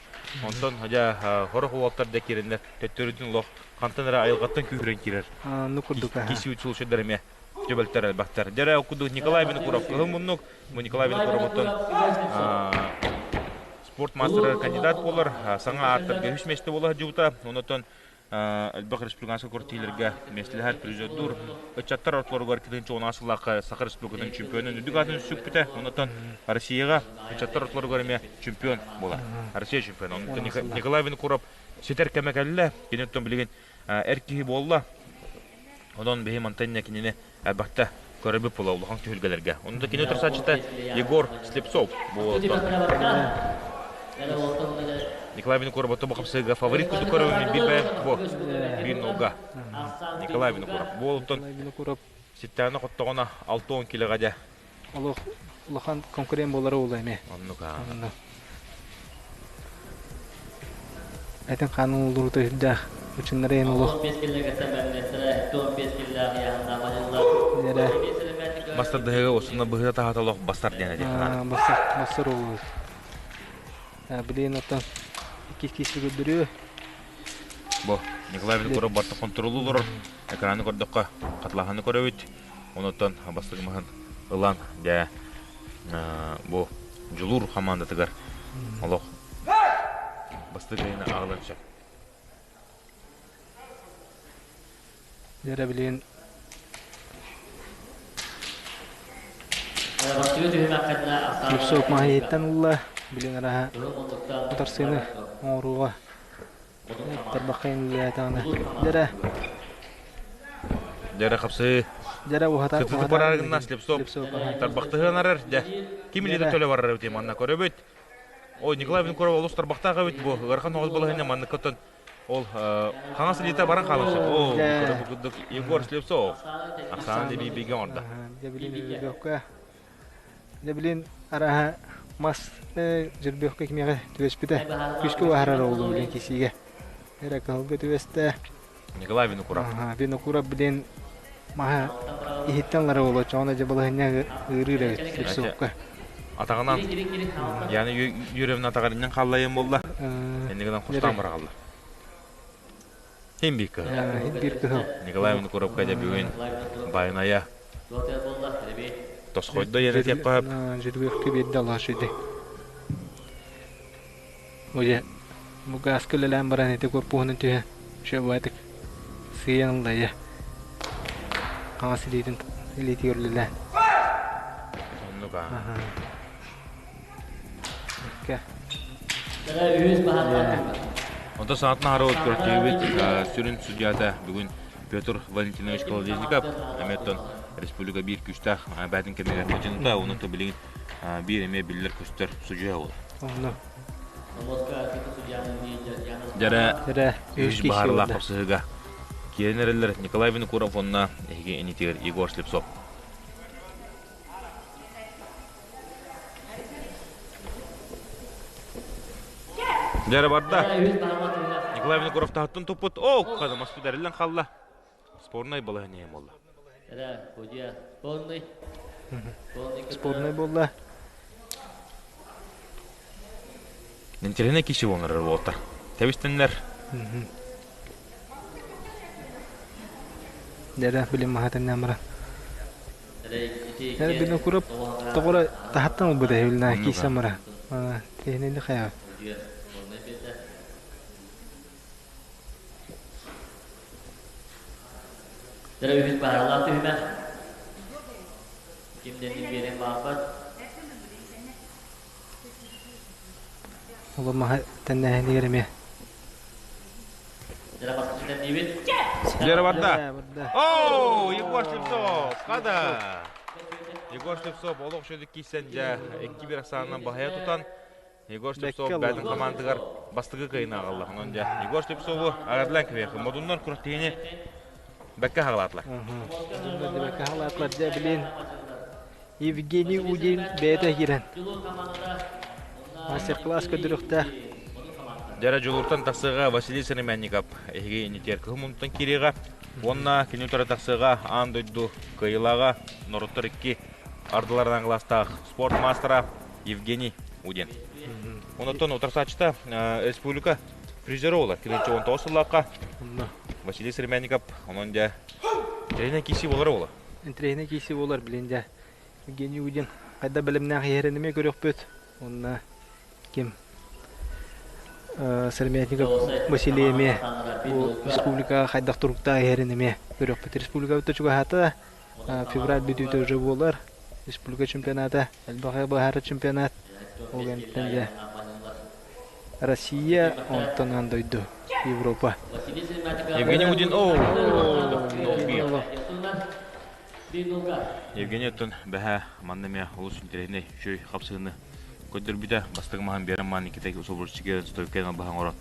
Онтон дьэ сорох уолаттар да киирэннэр төттөрүтүн олох хантан эрэ айылҕаттан күүһүрэн киирэр. Ну курдук Кисүүт случайдар эмиэ төбөлтөр элбэхтэр. Дьэ эрэ курдук Николай Винокуров кыһыл муннук. Бу Николай Винокуров оттон спорт мастера кандидат буолар. Саҥа ааттарга үс миэстэ буола сылдьыбыта. Онтон элбэх республиканскай квартираларга миэстэлэһэр призердуур ыччаттар ортолоругар 2010 сыллаахха Саха Республикатын чемпионун үрдүк аатын сүкпүтэ. Онтон Россияҕа ыччаттар ортолоругар эмиэ чемпион буолар. Россия чемпиона. Онтон Николай Винокуров ситэр кэмэ кэллэ. Кини оттон билигин эр киһи буолла. Онон биһи мантан кинини элбэхтэ көрөбүт була улахан түһүлгэлэргэ. Онно кини утарсааччыта Егор Слепцов буолуоттан. Николай Винокуров бу хапсыыга фаворит курдук көрөбүн биир бэйэм бу биир нолга. Николай Винокуров буолуттан ситтэҕинэ хоттоҕуна 60 килоҕа дьэ. Олох улахан конкурент буолара уола эмиэ. Оннук аа. Этин хаанын уллурута сүрдээх. Учуннары эн олох. Эрэ. Бастар дыһыга осуна быһыта таһата олох бастар диэн этих Бассар, бассар олур. Билин оттон иккис киси көрдөрүө. Бу Николай Винокуров барта контролу олорор. Экраны көрдөххө, хатылаһаны көрөбүт. Онуттан бастыгымаһын ылан дьэ бу Дьулуур хамаандатыгар олох бастакы ыйына аҕалан сөп. Дьэрэ билигин Слепцов маһыйыттан ылла, билин араһа утарсыыны оҥорууга тарбаххайын үлэлээтэҕинэ дьэрэ Дьэрэ хапсыы дьэрэ уһата сытытык барар гынна Слепцов тарбахтыһан арар дьэ ким илиитэ төлө барар эбит манна көрөбүт ой Николай Винокуров олус тарбахтаах эбит бу ыарахан оҕус балаһыанньа манныккыттан ол хаҥас илиитэ баран хаалан сөп о көрө курдук Егор Слепцов ахсаан дебиибигэ оҥордо дьэ билин өлбөккө Дьэ билин арааһа мас дьөрбүөхкэ кимиэхэ түбэспитэ күүскэ уһаарар оҕолуу билин кисиигэ эрэ кыһылга түбэстэ. Николай Винокуров. Винокуров билин маһа иһиттэн лара буолуо чоҕуна дьэ балаһынньа ыырыыр эбит Слепцовка. Атаҕынан Яна Юрьевна атаҕар иннин хааллайан буолла. Иннигинэн хостаан быраҕалла. Хим биир кыһыл. Хим биир кыһыл. Николай Винокуровка дьэ бүгүн байынайа тосхойдо ерэ тиэппэ Жүргүөхкэ биэрдэ Аллах шүйдэ. Уже бу гааска үлэлээн баран ити корпуһунан түһэ шөбайтык сыйан ылла хаҥас илиитин илиитигэр үлэлээн. Оннук аа. Онтон саҥатын аһары көрдүүбүт сүрүн судьята бүгүн. Петр Валентинович Колодезников эмиэ республика биир күүстээх бээтин кэмигэр мадьыныта, оны то билигин биир эмиэ биллэр көстөр судьуйа буолар. Онно. Дьэрэ үс баһарлаах хапсыһыга киирэн эрэллэр Николай Винокуров уонна эһиги инитигэр Егор Слепцов. Дьэрэ барда. Николай Винокуров таһыттан туппут. О, хадамас бүтэриллэн халла. Спорнай балаһыанньа буолла. Спорнай буолла. Интеллигентный киши болар уолтар. Тэбистеннер. Дэрэ билим маһатын намара. Дэрэ Винокуров тоҕура таһаттан ылбыта эһибилна киисамара. Тиһинили хайа. Дэрэ үһүс бааралаах түһүмэх. Ким дэнни биэрэн баалбат. Олор маһа тэннээһинигэр эмиэ. Дьэрэ барда. О, Егор Слепцов, хада. Егор Слепцов олох шөдүк киирсэн дьэ 2-1 ахсаанынан баһыйа тутан Егор Слепцов бэйэтин хамаандатыгар бастакы кыайыыны аҕалла. Онон дьэ Егор Слепцову аҕырлаан кэбиһиэххэ. Модуннар күрэхтэһиини бэккэ хаҕалаатылар. Модуннар бэккэ хаҕалаатылар. Дьэ билин Евгений Удин бэйэтэ киирэн мастер-класс көрдөрүөхтээх. Дьэрэ дьулууртан тахсыаҕа Василий Сыромянников эһиги инитиэр кыһыл муннуттан киириэҕэ уонна кини утары тахсыаҕа аан дойду кыайыылааҕа норуоттар икки ардыларынан кылаастаах спорт маастара Евгений Удин. Онтон утарсааччыта республика призера буолар. Килинчи 19 сыллаахха Василий Сыромянников онон дьэ тренер киси буолара буолар. Интэриэһинэй киирсии буолар билин дьэ. Евгений Удин хайда бэлэмнээх иһэрин эмиэ көрүөхпүт. Уонна ким Сыромятников Василий эмиэ бу республикаҕа хайдах туруктаах иһэрин эмиэ көрүөхпүт. Республикабыт чугаһаата февраль бүтүүтэ уже буолар. Республика чемпионата, элбэх быһаарар чемпионат. Ол кэнниттэн дьэ Россия, онтон аан дойду, Европа. Евгений Удин, о, Евгений оттон бэһэ манна эмиэ олус интэриэһинэй үчүгэй хапсыһыыны көрдөрбүтэ. Бастакы маһын биэрэн маан Никита Усобурчига стойкадан баһан оҥорон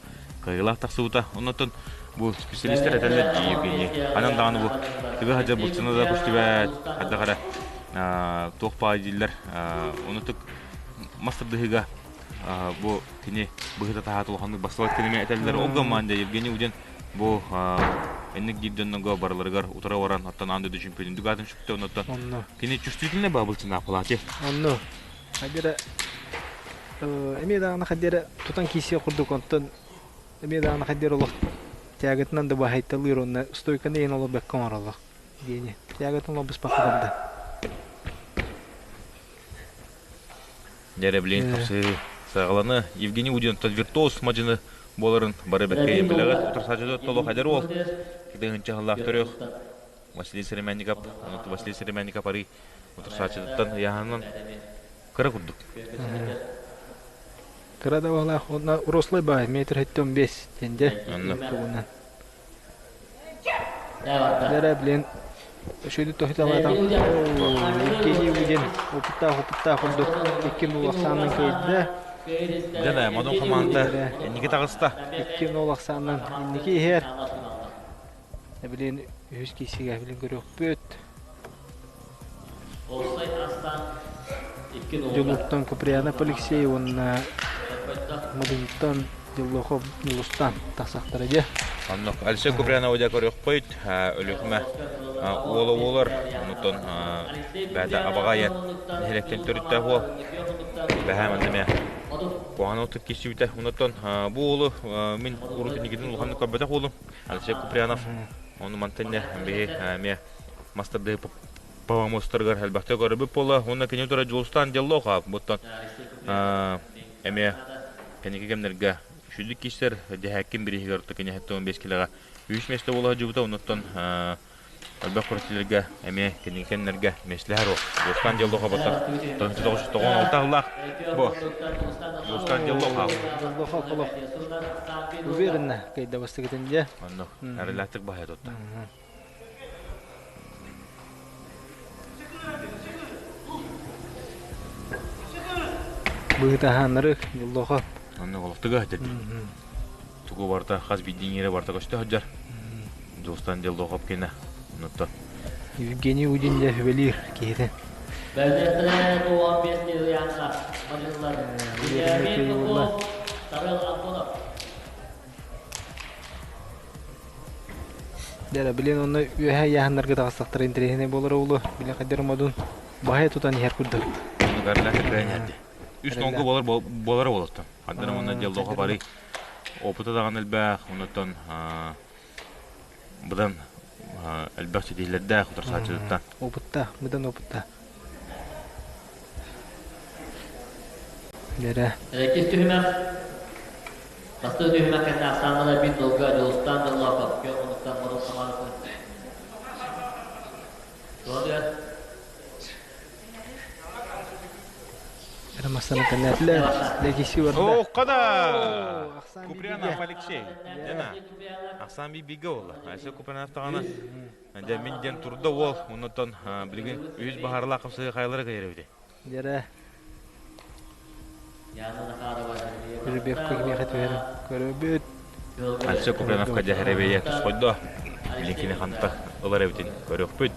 кыайыылаах тахсыбыта. Оннуттан бу специалистер этэллэр дии Евгений. Анан даҕаны бу тыга сылдьар булчуна да көстүбэт, хайдах эрэ туох баай дииллэр. Онутук мас тардыһыыга бу кини быһыта таһаата улаханнык бастыбат киниме этэллэр. Ол гаммаан Евгений Удин бу энник диир дьоннорго барыларыгар утара баран оттон аан дойду чемпионун дугаатын сүктэ оннуттан кини чувствительный баабылчына палати. Онно хадера эмиэ даҕаны хадера тутан киисиэ курдук онтон эмиэ даҕаны хадера олох тягатынан да баһайталыыр онно стойканы иһин олох бэккэ оҥороллор диэни тягатын олох быспакка барда. Дьэ, билигин хапсыы саҕаланы Евгений Удинтон виртуоз мадьыны буоларын бары бэркэ билэҕит. Утарсааччыта толох эдэр уол. Кытыһынча сыллаах төрүөх Василий Сыромянников, Василий Сыромянников арый утарсааччытыттан ыйааһынынан кыра курдук. Кыра да баҕалаах уонна рослый баай метр 75 диэн дьэ тугунан. Дьэ, блин, Үчүгэйдик тоһуталаатам. Евгений Удин опыттаах опыттаах курдук 2-0 ахсаанынан кыайда. Дьэ, Модун хамаанда инники таҕыста. 2-0 ахсаанынан инники иһэр. Билин үһүс киисигэ билин көрүөхпүт. Дьулуктан Куприянов Алексей уонна Модунтан Дьуллохов Дьулустан тахсахтара дьэ. Оннук Алексей Куприянов дьэ көрүөхпүт. Өлүөхүмэ уола буолар. Онутон бэйэтэ Абаҕайа нэһилиэктэн төрүттээх уол. Бэһээ манна эмиэ куһаҕан отут киирсибитэ. Онутон бу уолу мин урут инникитин улаханнык көрбөтөх уолум. Алексей Куприянов. Ону мантан биһи эмиэ мастардыы помостарыгар элбэхтик көрбүт буола уонна кини тура Дьулустаан Деллохов буттан эмиэ кэнники кэмнэргэ үчүгдүк киирсэр дьэһээккин бирииһигэр орто кини 75 килоҕа үһүс миэстэ буола сылдьыбыта оннуттан элбэх күрэхтэһиилэргэ эмиэ кэнники кэмнэргэ миэстэлэһэр уол Дьулустаан Деллохов оттон 1996 сыллаах бу Дьулустаан Деллохов Деллохов олох уверенно кыайда бастакытын дьэ оннук эрэллээхтик баһыйа тутта. Быһытаһааннары дьоллоохо. Онно олохтуга сылдьар. Тугу барыта хас биирдии иҥиирэ барыта көстө сылдьар. Дьулустан Дьоллоохоп киэнэ. Оннуттан. Евгений Удин дьэ сүбэлиир киһитин. Бэлиэтэ 95 килограммҥа мадьынылар Вениамин Попов, Тарел Антонов. Дьэ, билин онно үөһэ ыйааһыннарга таҕыстахтара интэриэһинэй буолара буолуо. Били хайдары модун баһа тутан иһэр курдук. Үс нолго болар болара болоттон. Хаддара онно дьоллоохо бары опыта даҕаны элбэх, оннуттан быдан элбэх ситиһилэрдээх утарсааччытыттан. Опытта, быдан опытта. Дэрэ. Иккис түһүмэх Бастакы түһүмэх кэннэ ахсааннара биир долга Дьулустаан Дьоллоохов күөх муннуктан модун хамаандатын Туһатыгар Рамасана кэннээтилэр. Легиси барда. О, када! Куприянов Алексей. Дена. Ахсан биге болла. Айса Куприянов тағана. Дэ мин диэн турда уол. Оннотон билигин үһүс баһарла қапсығы қайлары кайыр Дьэрэ. Жеребьевка кимиэхэ түһэрин көрөбүт. Альсе Куприановка дьэһэрэбэйэ тусхойдо. Билин ханта ылар эбитин көрүөхпүт.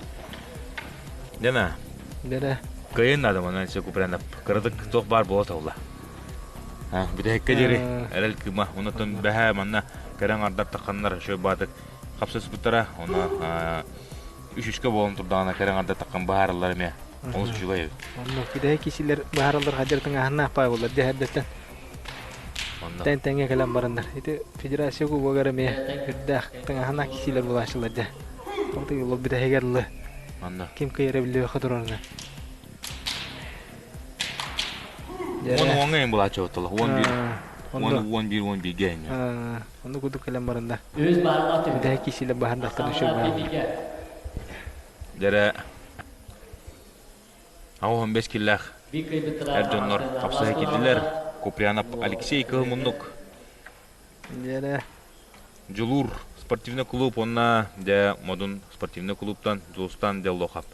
Дена. Дэрэ. Кыайын наада манан Альсе Куприанов. Кыратык туох баар буола тавла. Бүтэһиккэ диэри эрэл кыыма. Онотон бэһэ манна кэрэн ардар тахханнар шөй баатык хапсыспыттара. Оны үс-үскэ буолан турдаҕына кэрэн ардар таххан баһаараллар эмиэ. Олус үчүгэй эбит. Онно кидэһи кисилэр баһараллар хадьар тыҥааһыннаах паай болар дьэһэрдэттэн. Тэн тэҥҥэ кэлэн бараннар. Ити федерация кубогар эмиэ үрдээх тыҥааһыннаах кисилэр булааччылар дьэ. Ол тыгыл бүтэһигэр ылы. Онно. Ким кыйара биллибэххэ турарына. Уон уоҥҥа эҥин булааччы оттоло. 11 11 11 гэ эҥин. Онно кудук кэлэн бараннар. Үһүс баһардаах түһүмэх. Бүтэһик кисилэр баһардахтар үшө баар. Дэрэ 85 киллээх эр дьоннор хапсыһа киирдилэр. Куприянов Алексей Кыһыл Муннук. Дьэрэ. Дьулуур спортивный клуб уонна дьэ Модун спортивный клубтан Дьулустан Деллохов.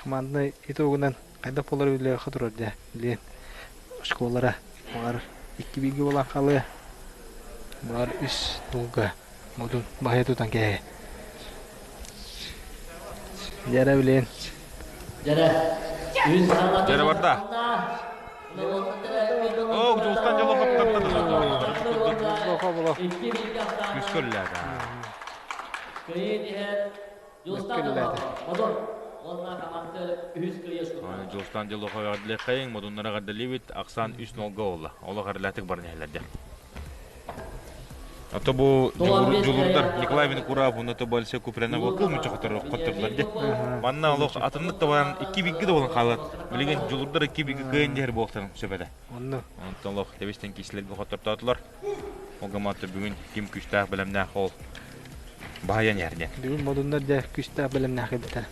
Командный итогунан хайдах буолар үлэҕэ турар дьэ билиэн школара баҕар икки бииргэ буолан хаалыа баҕар үс нуулга Модун баһыйа тутан кээһи. Дьэрэ билин. Дьэрэ. Үс Дьэрэ барда. О, Дьулустан Дьолохов Боло. Күс көрүлээдэ. Дьулустан Дьолохов эҕэрдэлиэххэйиҥ, модуннара эҕэрдэлиибит, ахсаан үс нолга буолла. Олох эрэлээхтик баран иһэллэр дьэ. Ото бу дьулурдар Николай Винокуров уонна Тобольсе Купрянова кыл мүччү хоттордулар дии. Манна олох атыннык да баран икки бииргэ да буолан хаалар. Билигин дьулурдар икки бииргэ кыайан диһэр буолуохтарын сөп этэ. Онно. Онтон олох тэбистэн киисилэргэ хоттортоотулар. Ол гымматта бүгүн ким күүстээх бэлэмнээх ол баһыйан иһэр диэн. Бүгүн модуннар дьэ күүстээх бэлэмнээх эбиттэр.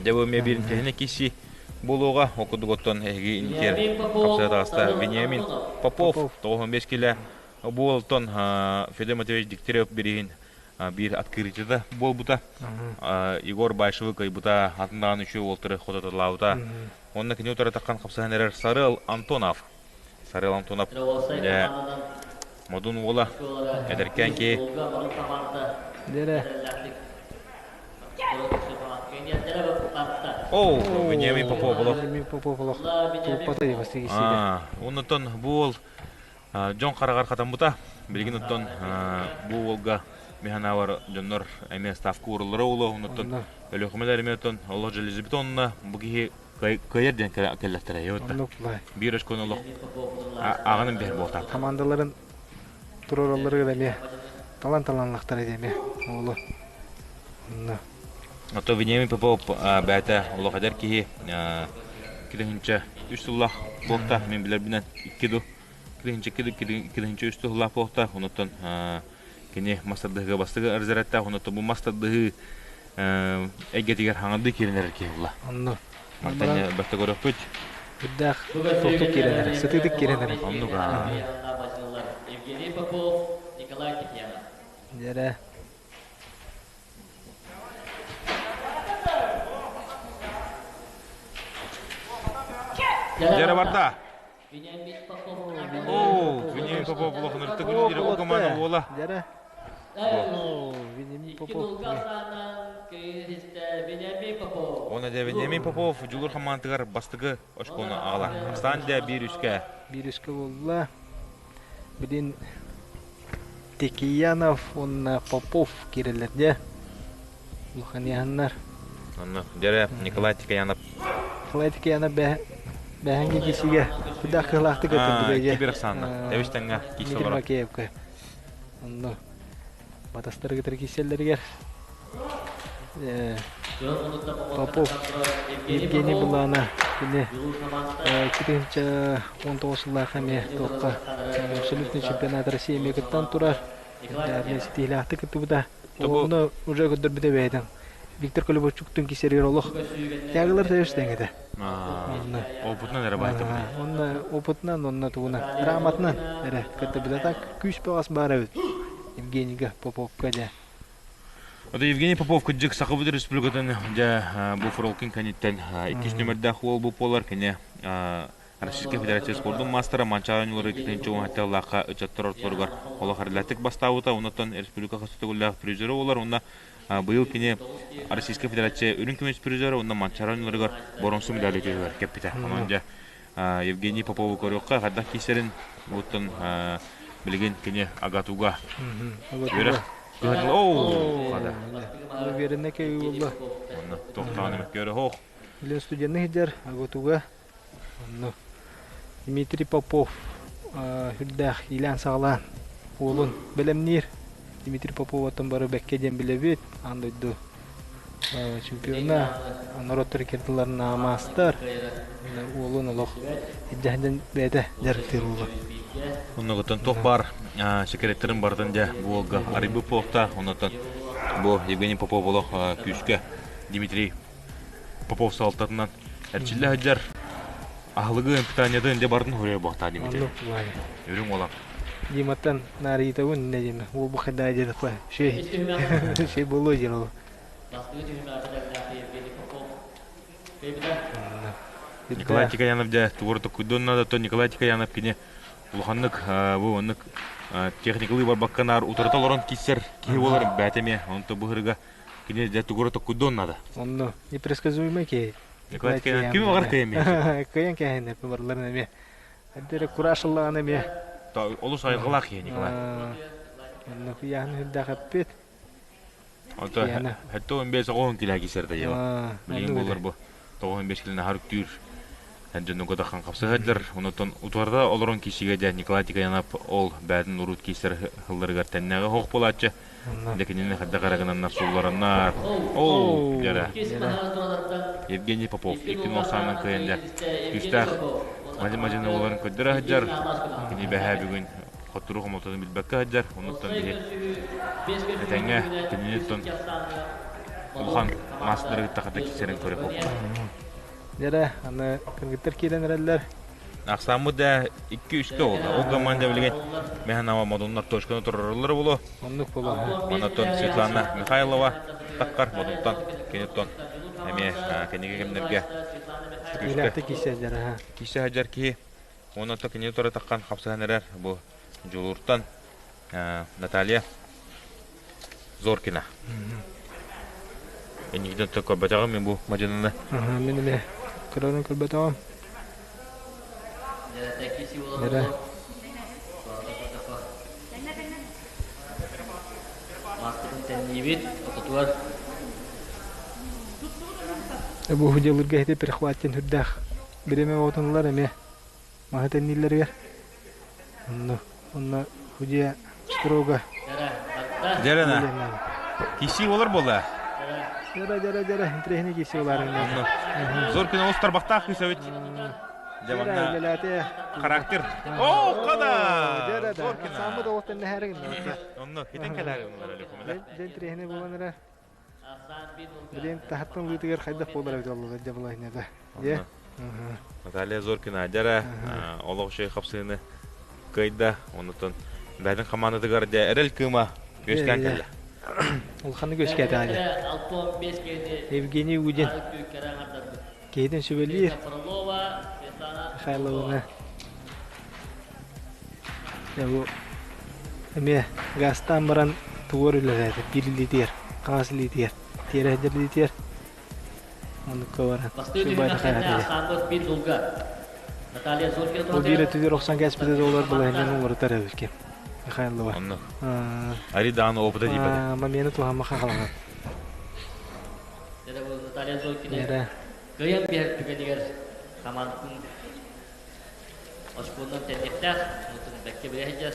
Дьэ бу эмиэ биир интэһинэ киси буолуоҕа. Ол курдук оттон эһиги инникер хапсыга таҕыста Вениамин Попов 95 килэ бу уолтон Федор Матвеевич Дегтярев бириһин биир открытиета буолбута. Егор Баишевы кыайбыта, атын даҕаны үчүгэй уолтары хототолаабыта. Уонна кини утары таххан хапсыһан эрэр Сарыал Антонов. Сарыал Антонов дьэ модун уола эдэркээн киһи. Дэрэ. О, Вениамин Попов олох. Вениамин Попов олох тулуппата дии Оннуттан бу уол дьон хараҕар хатаммыта. Билигин оттон бу уолга механавар дьоннор эмиэ ставка уураллара уолу оннуттан Өлүөхүмэлэр эмиэ оттон олох железобетонна бу киһи кыайар диэн кэллэхтэрэ. Биир очкону олох ааҕынан биһэр буолтаат. Командаларын туруоралларыгар эмиэ талан-таланлахтара дии эмиэ уолу. Онно. Ото Вениамин Попов бэйэтэ олох эдэр киһи килэһинчэ үс сыллаах буолта мин билэрбинэн икки ду килэһинчэ икки үс сыллаах буолта онуттан кини мас тардыһыыга бастакы разрядтаах онуттан бу мас тардыһыы эйгэтигэр хаҥардыы киирэн эрэр киһи буолла. Онно. Мантан бэртэ көрөхпүт. Үрдээх туохтук киирэн эрэр, сытыытык киирэн эрэр. Оннук аа. Евгений Попов, Николай Тихьянов. Дьэрэ. Дьэрэ барда. Оо, Вениамин Попов улаханыртык үлэлиир ол команда буола. Дьэрэ. Оо, Вениамин Попов. Уонна дьэ Вениамин Попов Дьулур хамаандатыгар бастакы очкону аҕалар. Ахсаан дьэ биир үскэ. Биир үскэ буолла. Билин Текеянов уонна Попов киирэллэр дьэ. Улаханиаһыннар. Онно дьэрэ Николай Текеянов. Николай Текеянов бэһэҥҥи киисигэ кудах кыһылаахтык өттүрдүгэ дьэ. Кибер Оксана. Тэбис тэҥҥэ киис Дмитрий Макеевка. Онно батастары кытары кииссэллэригэр Попов Евгений Булана кини 2019 сыллаах эмиэ туохха абсолютный чемпионат России эмиэ кыттан турар. Ситиһилээхтик кыттыбыта. Онно уже көрдөрбүтэ бэйэтин. Виктор Колебовчуктун кисэригэр олох тягылар тэбис этэ. Опытынан эрэ баайта. Онно опытынан, онно тугунан, грамотынан эрэ көрдөрбүтэ. Так күүс бөҕөс баар эбит. Евгенийга Поповка дьэ. Ото Евгений Попов кырдьык Сахабыт Республикатын дьэ бу Фролкин кэнниттэн иккис нүмердээх уол бу буолар кини Российскай Федерация спордун маастара Манчаары оонньуулары 2017-лаахха ыччаттар ортолоругар олох эрэллээхтик бастаабыта оннуттан республика хас төгүллээх призерэ буолар уонна быйыл кини Российскай Федерация үрүҥ көмүс призера уонна Манчаары оонньууларыгар боронсу медали түһүгэр кэппитэ. Онон дьэ Евгений Попову көрүөххэ хайдах киирсэрин уоттан билигин кини АГАТУга үөрэх Оо, Уверенно кэйүүлла. Онно тохтоон эмэккөрө хоох. Билен студенны хидер АГАТУга онно Дмитрий Попов үрдээх иилээн саҕалаан уолун бэлэмниир. Дмитрий Поповаттан бары бэккэ диэн билэбит. Аан дойду чемпиона, норуоттар кирдиларына маастар. Уолун олох ирдэһинэн бэйэтэ дьарыктыыр уолу. Оннугуттан туох баар секреттэрин барытын дьэ бу уолга арыйбыт буолуохтаах. Оннуттан бу Евгений Попов олох күүскэ Дмитрий Попов салалтатынан эрчиллэ сылдьар. Аһылыгы, питаниетын дьэ барытын хоруйа буолуохтаах Дмитрий. Үрүҥ уолан. Диматтан наарыйтабын не диэме. Уол бу хайдаа диэн шей шей болуо диэн ол. Николай Тикаянов дьэ тугур токуйдуон наада то Николай Тикаянов кини улаханнык бу оннук техникалыы барбакка наар утарыта олорон киирсэр киһи буолар бэйэтэ эмиэ онто быһырыга кини дьэ тугура токуйдуон наада. Онно непредсказуемый киһи. Николай Тикаянов ким оҕар кыйан Кыйан кэһин барларын эмиэ. Эрдэ курашыллаҕын эмиэ. Олус айылҕалаах киһи Николай. Онно кыйаһын үрдээх эппит. Ото 75 оҕоһун килэ кисэрдэ ева. Билигин буолар бу 95 килини аһар үктүүр дьонуга дахан хапсыһаддар. Онотон утарда олорон кишиге дьэ Николай Тикаянов ол бээтин урут киисэр хылларыгар тэннээҕи хоох буолааччы. Дэ кинини хадда карагынаннар суллараннар. Оо, дьара. Евгений Попов иккин осаанан кыайан дьэ күүстээх мадьы-мадьыны олорон көрдөрө сылдьар. Кини бэһээ бүгүн хотуру хомототун билбэккэ сылдьар. Онуттан биһи этэҥҥэ кинини оттон улахан маастары кытта хата киирсэрин көрө Дьэрэ, аны кыргыттар киирэн эрэллэр. Ахсааммыт да икки-үскэ буолла. Ол команда билигин Механова Модуннар точканы турараллар буолуо. Оннук буолуо. Онотон Светлана Михайлова таххар Модунтан киниттон эмиэ кэнники кэмнэргэ күүскэ киирсэ киирсэ сылдьар киһи. Онон кини тура таххан хапсыһан эрэр бу Дьулууртан Наталья Зоркина. Инникитин көрбөтөҕүм мин бу мадьыныны. Мин эмиэ көрөрүн көрбөтөҕүм. Эрэ. Бу дьылырга ити перехваттин үрдээх бириэмэ оҕотунулар эмиэ маһы тэннииллэригэр Онно, онно худья строго. Дьэрэ Киси олар буолла. Дьэрэ, дьэрэ, дьэрэ, интириэһинэй киси олар. Зоркин олус тарбахтаах кыыс эбит. Дьэ манна характер. О, када! Зоркина. Самы да оттон нэһэрин. Онно хитен кэлээр оннор әлі Дьэ интириэһинэй буолан эрэ. Билин таһаттан лыытыгар хайдах буолар эбит оллуга дьэ булайнада. Дьэ. Наталья Зоркина дьэрэ олох үчүгэй хапсыыны кыайда. Онутун бэйэтин хамаандатыгар дьэ эрэл кыыма үөскээн кэллэ. Улаханнык үөскээтэ Евгений Удин киһитин сүбэлиир Михайловна. Бу эмиэ газтаан баран тугуор үлэлээтэ биир илиитигэр, хаҥас илиитигэр, тиэрэ сылдьар илиитигэр оннукка баран Бастыы үчүгэй түһүмэх кэннэ хайаатыйа. ахсааммыт биир нулга. Наталья Зоркина Бу биир туһатыгар өттүгэр охсон кээспитэ Бастыҥ доллар хамаанда балаһыанньаны уларытар эбит ким Михайлова. Онно. Аридаан опыта дииппэтэ. Мамияны туһаммаха хаалаҕын. Дьэ бу Наталья Зоркина Эрэ. кыайан биһэр түгэнигэр хамаандатын Оскуоланан тэнниэхтээх, онтон бэккэ билэ сылдьар.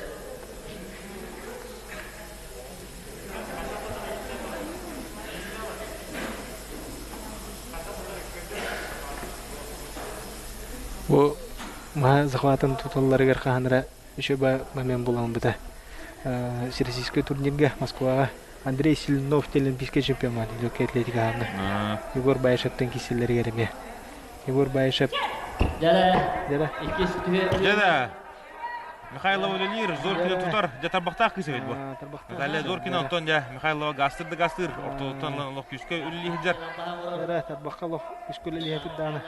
Бу маһа захватын туталларыгар хаһан эрэ еще ба момент булан быта. Всероссийскай турнирга Москваҕа Андрей Сильнов олимпийскай чемпион легкой атлетикаҕа Егор Баишевтан киирсэллэригэр эмиэ Егор Баишев Дьэ, иккис Дьэ Михайлова үлэлиир, Зоркина тутар, дьэ тарбахтаах кыыс эбит бу. Наталья Зоркина онтон дьэ Михайлова гастыр да гастыр, ортотуттан олох күүскэ үлэлии сылдьар. Эрэ тарбахха олох күүскэ үлэлии сылдьар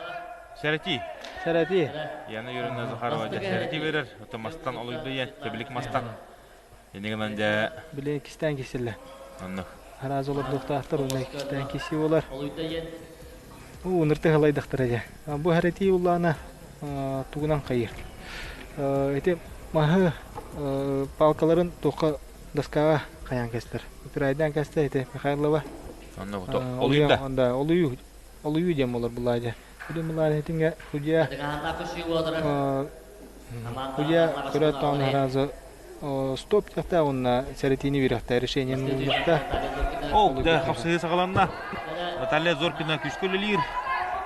Сэрэтии. Сэрэтии. Яна Юрьевна Захарова дьэ сэрэтии берер, оттон мастан олуйда ийэн, тэбилик мастан. Иннигин гынан дьэ Били иккистээн киирсэллэр. Оннук. Араас олордуохтаахтар уонна иккистээн киирсии буолар. Олуйда ийэн. Уу ынырты халайдахтара дьэ. Бу хэрэтии уллаана тугунан хайыр. Ити маһы палкаларын туохха доскаҕа хайаан кэстэр. Упирайдаан кэстэ ити Михайлова. Онно олуйда. Онда олуйу олуйу диэн болар булаа дьэ. Билим булаа этиҥэ судья судья көрөөт даҕаны сразу стоп диэхтээх уонна сэрэтиини биэриэхтээх решениены ылыахтаах. Ол да хапсыһыы саҕаланна. Наталья Зоркина күүскэ үлэлиир.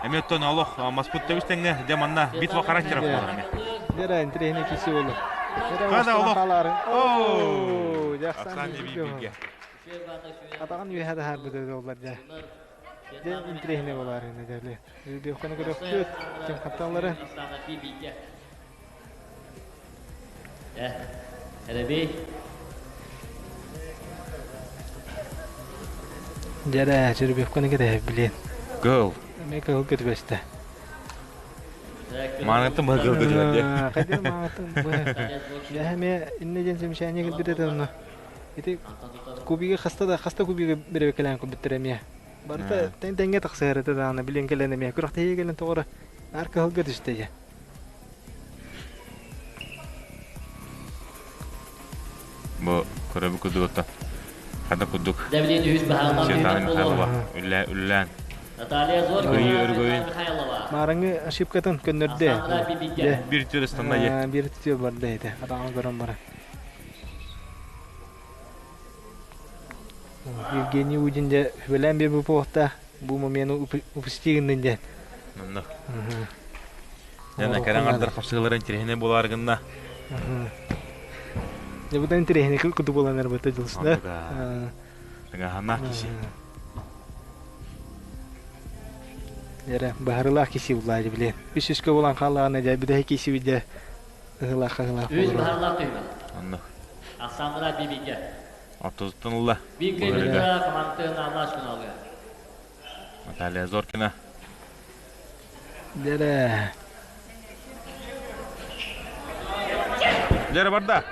Эмиэ оттон олох маспыт тэбис тэҥҥэ дьэ манна битва характеров буолар эмиэ. Дера интириэһинэй киси буолла. Хана олох. Оо, Оксана бииргэ. Атаҕын үөһэ таһаарбыт оллар дьэ. Дьэ интириэһинэй буолаар ини дьэ. Үрдүөххүнэ көрөхпүт, ким хатталлары. Эрэбий. Дьэрэ, Чербевканы кэтэһэ билиэн. Кыл. Эмиэ кыһыл көтүбэстэ. Маанаттан быһа кыл көтүбэттэ. Хайдах маанаттан быһа. Дьэ эмиэ иннэ диэн замечание кэлбит этэ онно. Ити кубига хаста да хаста кубига бирэбеккэлээн көрбүттэр эмиэ. Барыта тэҥ-тэҥҥэ тахсыһар этэ даҕаны билин кэлэн эмиэ күрэхтэһии кэлэн тоҕо наар кыһылга түстэ дьэ. Бу көрөбү курдук хата курдук Давлин үһүс баһааллаах Светлана Михайлова үллээн Наталья Кыйыы өргөйүн Маарыҥы ошибкатын көннөрдө. Биир түөр ыстанна е. Биир түөр барда этэ. Атаҕын көрөн баран. Евгений Удин дьэ сүбэлээн биэрбит буолуохтаах бу момены упусти гыннын диэн. Онно. Дьэ кэрэ аҥардар хапсыһыылара интэриэһинэй буолаары гынна. Дьэ бу да интэриэһинэй курдук буолан эрбэтэ дьылысна. Тыҥаһаннаах киси. Эрэ баһарылаах киси буллаа дьэ билиэн. Үс үскэ буолан хааллаҕына дьэ бүтэһик киси дьэ ыһылаах ыһылаах Үс баһарылаах түһүмэх. Онно. Ахсааннара бибигэ. Ортотуттан ылла. Биир кыайбыта командатын Аллаш күн Наталья Зоркина. Дэрэ. Дэрэ барда.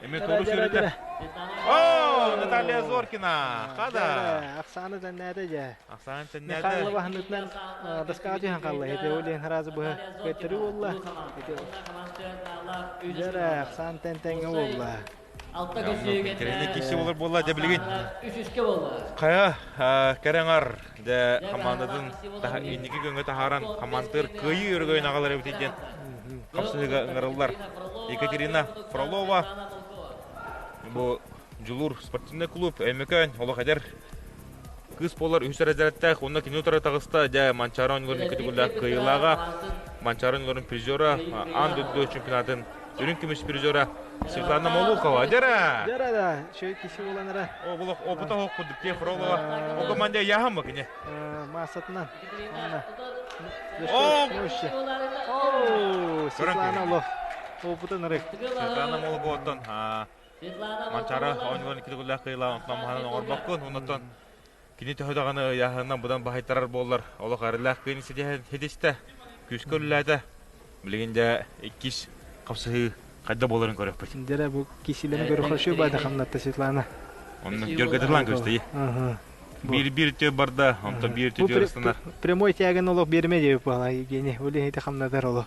Эми тору сүрүтэ. О, Наталья Зоркина. Хада. Ахсааны тэннээтэ дьэ. Ахсааны тэннээтэ. Михайлова ханытынан доскаҕа түһэн хаалла. Ити ол иһин сразу быһа көттөрүү буолла. Дьэрэ, ахсаан тэн тэҥҥэ буолла. Алта көсүүгэ Кэрэни киси болар буолла дьэ билигин. Үс үскэ буолла. Хайа кэрэҥар дэ хамаандатын инники күҥҥэ таһааран хамаандыр кыайыы өрөгөйүн аҕалар эбит диэн хапсыһыыга ыҥырыллар. Екатерина Фролова бу Дьулуур спортивнай клуб Өймөкөөн олох эдэр кыыс буолар үһүс эрэзэрэттээх уонна кини утары таҕыста дьэ Манчаары оонньууларын икки төгүллээх кыайыылааҕа Манчаары оонньууларын призера аан дойду чемпионатын үрүҥ көмүс призера Светлана Молукова дьара Дьара да шөй киси буоланара о булох опыта хоох курдук те Фролова о команда яһам кини массатынан О О Светлана Лов опытын ырык Светлана Молуковаттан Манчаары оонньууларын икки төгүллээх кыайыылаах онтон маһынан оҥорбоккун оннуттан кини төһө даҕаны ыйааһынынан быдан баһыйтарар буоллар олох эрэллээх кыайыыны ситиһэн ситистэ күүскэ үлэлээтэ билигин дьэ иккис хапсыһыы. Хайда буоларын көрөхпүт. Дьэрэ бу кисилэни көрөхөшү байды хамнатта Светлана. Онно дьөргөтүлан көстөйи. Биир-биир тө барда, онтон биир Бу тө ыстанар. прямой тягын олох берме деп була Евгений. Бу лехите хамнатар оло.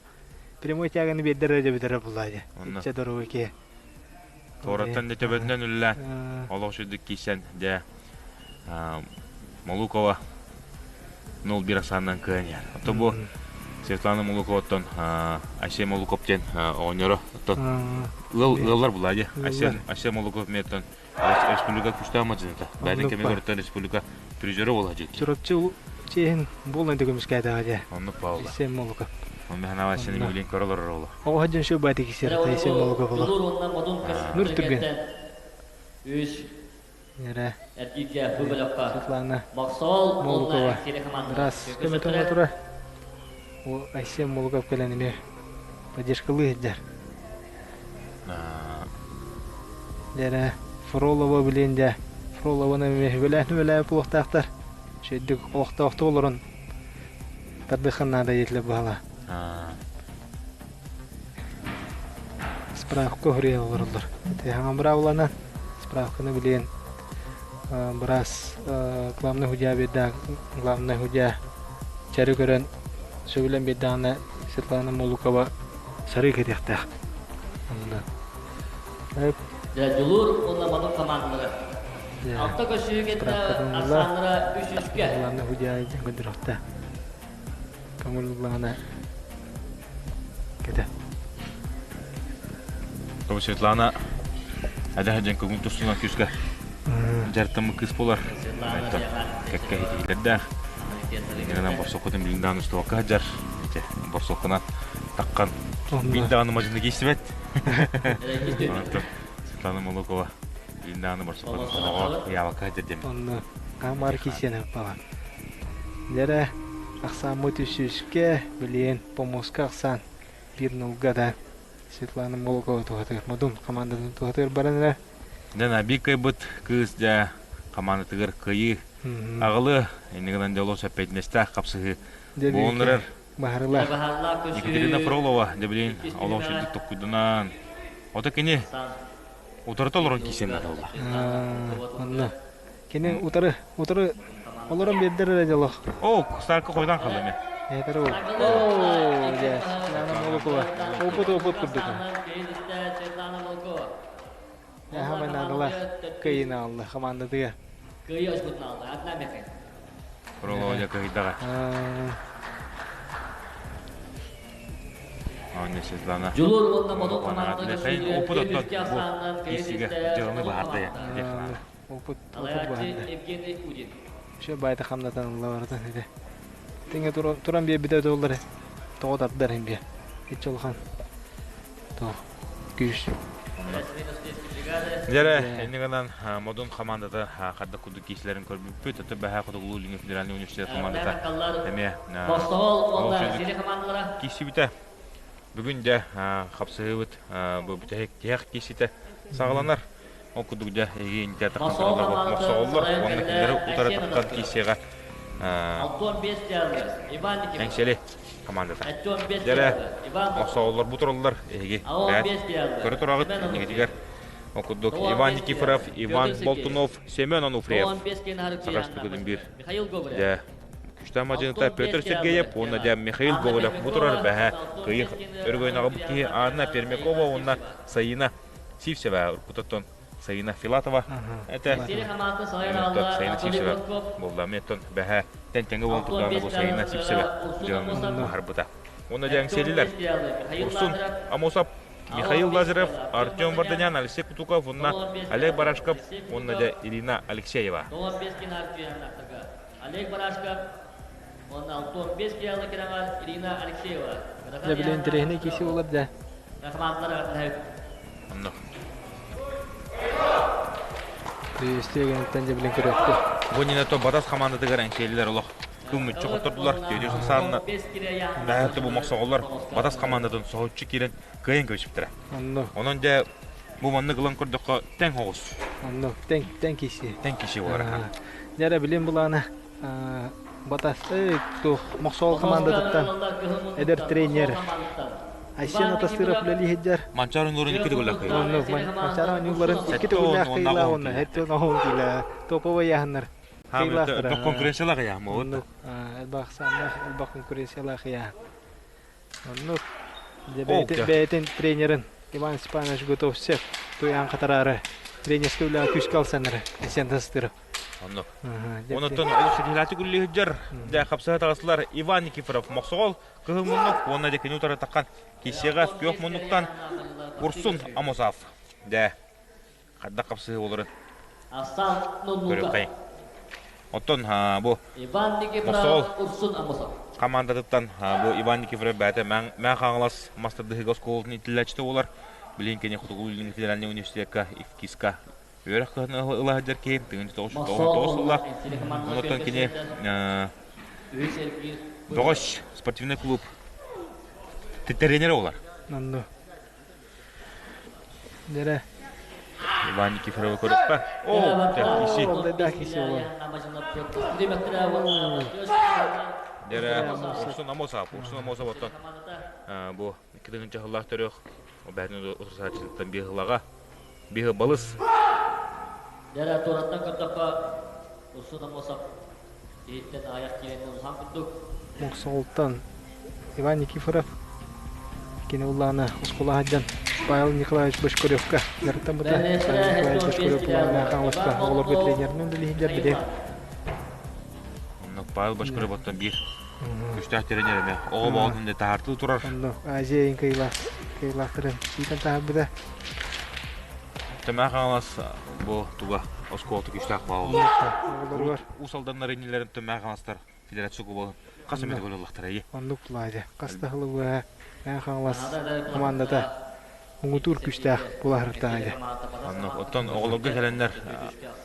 Прямой тяганы бердер де битер була де. Ичче дорогой ке. Тораттан да төбөтүнөн үллэ. Олох сүрдүк кийсэн дэ Молукова 0-1 асаанынан кыайан иһэр. Оттон бу Светлана Молуковаттан Айсен Молуков диэн оҕонньоро оттон ыал ыаллар булаа дии. Айсен Айсен Молуков миэттэн республика күстээх мадьыныта. Бэйэтин кэмигэр оттон республика призера буола дии. Чурапчы чиэһин буолан көмүскээтэҕэ дии. Оннук буолла. Айсен Молуков. Онно ханаава сени милин көрө олорор оло. Оҕо дьон шөй баайты кисер Айсен Молуков оло. Нур түргэн. Үс Эрэ. Эргииргэ бу бөлөххө Светлана Мохсоол Молукова уонна Сири командалара Раз көмөтөҥө тура. О Айсен Молуков кэлэн эмиэ поддержкалыы сылдьар. Дьэрэ Фролова билиэн дьэ Фролованы эмиэ үбэлээн-үбэлээбит буолуохтаахтар. Үчүгэйдик олохтоохтук олорон тардыахха наада диэтилэр быһалаа. Справка суруйа олороллор. Ити быраабыланан справканы билиэн быраас главный судья биэрдээх главный судья чэри көрөн сөбүлэн биэрдэҕинэ Светлана Молукова сарыы кэтиэхтээх. Онно Дьэ, Дьулуур уонна Модун командалара. Алта көсүүгэ Арсааннара үс үскэ. Главный судья дьэн көрдөрүөхтээх. Көҥүл ыллаҕына кэтэ. Тобу Светлана Адаха дьэн көҥүл тустунан күүскэ дьарыктаммыт кыыс буолар. Кэккэ иһитиилэрдээх. Иннинэн борсоккутун билин даҕаны устубакка сылдьар. Ити борсоккунан таххан биир даҕаны мадьыны киирсибэт. Светлана Молокова билин даҕаны борсоккутун хоноҕо ыйаабакка сылдьар диэн. Онно Амар киисиэнэ баҕа. Дьэрэ ахсааммыт үсүскэ билиэн помоска ахсаан биир нулга да Светлана Молокова туһатыгар Модун командатын туһатыгар баран эрэ. Дьэ, биир кыайбыт кыыс дьэ командатыгар кыайыы аҕылы иннигинэн дьолу эппиэтинэстээх хапсыһыы буолан Баһарылаах. Екатерина Фролова дьэ билин олох сүрдүк токкуйданан ото кини утарыта олорон киирсэн наадалла. Онно Кини утары, утары олорон биэрдэр эрэ дьолох. О, старка хойдан қалды ме. Этер ол. О, дьэ, Светлана Молокова. Опыт опыт курдук. Яха наадалаах кыайыны алла командатыгар. Кыайы оспутун алла. Атна мехай. Фролова дьэ кыайдаҕа. Аня Светлана. Дьулуур уонна Модун командата Опыт оттон бу киисигэ дьыланы баһарда Опыт, опыт баһарда. Евгений Удин. Все байта хамнатан ылла барытын ити. Тиҥэ туран биэрбитэ доллары тоҕо тардар иһин биэ. Иччи улахан то күүс. Дьэрэ, инни гынан Модун командата хадда курдук киисилэрин көрбүппүт. Өтө бэһэ Хотугулуу Илиҥҥи федеральный университет командата эмиэ киисибитэ. Бүгүн дьэ хапсыһыыбыт бу бүтэһик тиһэх кииситэ саҕаланар. Ол курдук дьэ эһиги интиатр мохсоҕоллор уонна кинилэри утары тахсан киирсиэҕэ Эҥсиэли командата. Дьэрэ мохсоҕоллор бу тураллар эһиги бэт көрө тураҕыт иннигитигэр. Ол курдук Иван Никифоров, Иван Болтунов, Семен Ануфриев Саха Республикатын биир дьэ күчтээх мадьыныта Петр Сергеев уонна дьэ Михаил Гоголев бу турар бэһэ кыйых өргөйнөҕө киһи Анна Пермякова уонна Саина Сивцева уруккутуттан Саина Филатова этэ. Саина Сивцева буолла. Меттон бэһэ тэн-тэҥэ буолан турдаҕына бу Саина Сивцева дьыаланы быһарбыта. Уонна дьэҥсиэлилэр Урсун Амосов, Михаил Лазарев, Артем Варданян, Алексей Кутуков уонна Олег Барашков уонна дьэ Ирина Алексеева. Олег Барашков уонна 65 киялы кирэҕэр Ирина Алексеева. Дьэ били интэриэһинэй киси буолар дьэ. Онно. Приветствие гэнтэн дьэ билин көрөктө. Бу то Батас хамаандатыгар эҥсиэлилэр олох кыл мүччү хоттордулар. Түөтү саанна бэһэтэ бу мохсоҕоллор Батас хамаандатын соһуччу киирэн кыайан көбүспүттэрэ. Онно. Онон дьэ бу маннык ылан көрдөххө тэҥ оҕус. Онно тэҥ тэҥ киси. Тэҥ киси буолар. Дьэ эрэ билин булаана Батас туох Мохсоҕол хамаандатыттан эдэр тренер. Айсен Атастыров үлэлии сылдьар. Манчаары нуурун икки төгүллээх кыайда. Онно Манчаары оонньууларын икки төгүллээх кыайла уонна хэттэн оһон киилэ топовай яһаннар кыайлаахтара. Элбэх конкуренциялаах ыйаах Оннук элбэх ахсааннаах элбэх конкуренциялаах ыйаах. Оннук бэйэтин тренерин Иван Степанович Готовцев туйаан хатараары тренерскэй үлэҕэ күүскэ алсаннары Айсен Атастыров. Оннук. Онуттан олус ситиһилааччы күллүһүддэр дьэ хапсыһа таҕыслар Иван Никифоров Мохсоҕол Кыһыл муннук уонна дьэкини утары таххан киссиэҕэ күөх муннуктан Урсун Амосов. Дэ, хайдах хапсыһыы боларын көрүөххэйиҥ. Оттон бу Мохсоҕол командатыттан бу Иван Никифоров бэйэтэ Мэҥ Хаҥалас мас тардыһыыга оскуолатын иитиллээччитэ буолар. Билигин кини Хотугу Илиҥҥи федеральнай университекка ИФКИСка үөрэх кыһатын ыла сылдьар киһи 1999 сыллаах. Онуттан кини Бөҕөс спортивный клуб тренерэ буолар. Онно. Дэрэ. Иван Никифоровы көрүөххэ. О, киси. Да, киси буолар. Дэрэ, Урсун Амосов, Урсун Амосов оттон бу 2 сыллаах төрүөх бэһин утарсааччытыттан биир сылаҕа биир балыс. Дэрэ туораттан көрдөххө Урсун Амосов иһиттэн аҕыйах киирэн улахан курдук. Мохсоҕолтон Иван Никифоров кини улаана оскуола сылдьан Павел Николаевич Бочкаревка дьарыктаммыта. Павел Николаевич Бочкарев улаана Хаҥаласка оҕолорго тренеринэн үлэлиһиллэр били. Онно Павел Бочкарев оттон биир күстээх тренер эмэ оҕо боҕотун таһаартыы турар. Онно Азия иин кыайыылаахтарын иитэн таһаарбыта. Төмөөх Хаҥалас бу туга оскуолата күүстээх баал. Оҕолоругар Уус Алданнар иннилэрин Төмөөх Хаҥаластар федерация кубогын хас эмэ төгүл ыллахтара ии. Оннук Ладя. Хас да сылы Мэҥэ Хаҥалас командата муҥутуур күүстээх булаһыртаҕа дьэ. Оннук. Оттон оҕолорго кэлэннэр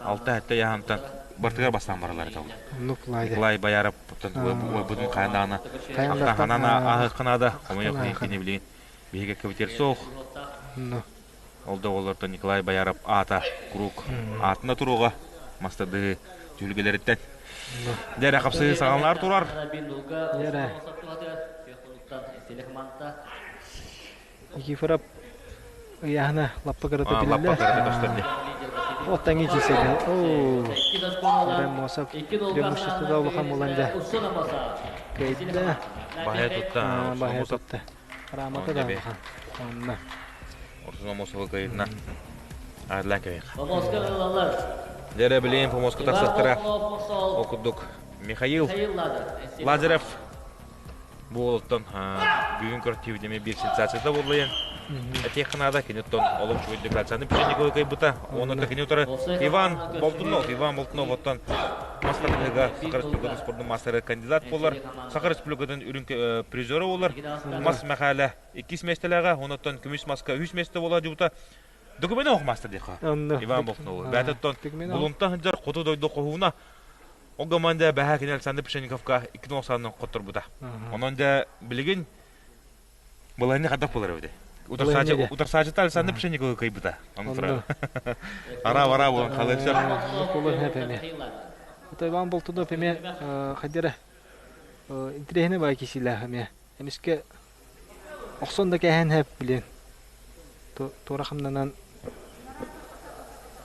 алта-сэттэ ыйаһынтан бартыгар бастаан бараллар этэ ол. Оннук Ладя. Николай Бояров оттон уойбутун хайан даҕаны ханан ааһыахха наада. Хомойуох иһин кини билигин биһиги кэбитиэр суох. Ол да оҕолортон Николай Бояров аата куруук аатына туруоҕа мастардыһыы түһүлгэлэриттэн. Дьэ эрэ хапсыһыы саҕаланар турар. Дьэ Никифоров ыйааһына лаппа кырата Лаппа биллэ. кырата көстөр дии. Вот таҥи киисэбин. Оо. Мосов преимущество улахан буолан дьэ. Кыайда. Баһа тутта. Баһа тутта. Рамата да улахан. Онно. Урсун Омосовы кыайытына. Адлан кэйэх. Дьэрэ билин помоска тахсахтара. Ол курдук Михаил Лазарев Бу уолуттан бүгүн көртүүбүт эмиэ биир сенсацията буолла Этиэххэ наада, киниттэн олох үчүгэйдик Александр Печенниковы кыайбыта. Уонна кини утары Иван Болтунов. Иван Болтунов оттон мас тардыһыыга Саха Республикатын спордун маастара кандидат буолар. Саха Республикатын үрүҥ призера буолар. Мас Мэхээлэ иккис миэстэлээҕэ, онуттан көмүс маска үһүс миэстэ буола дьубута. Документ ох маастар диэххэ. Иван Болтунов. Бэйэтэ Булунтан сылдьар хоту дойду хоһууна Ол гынан дьэ бэһээ кини Александр Пшенниковка 2-90 хотторбута. Онон дьэ билигин былаһынньа хайдах буолар эбитий? Утарсаачыта Александр Пшенниковы кыайбыта. Ону турар. Ара-бара буолан халыахсар. Ото Иван Болтунов эмиэ хайдара интириэһинэй баай киһилээх эмиэ. Эмискэ охсон да кээһэн хэп билин. Туора хамнанан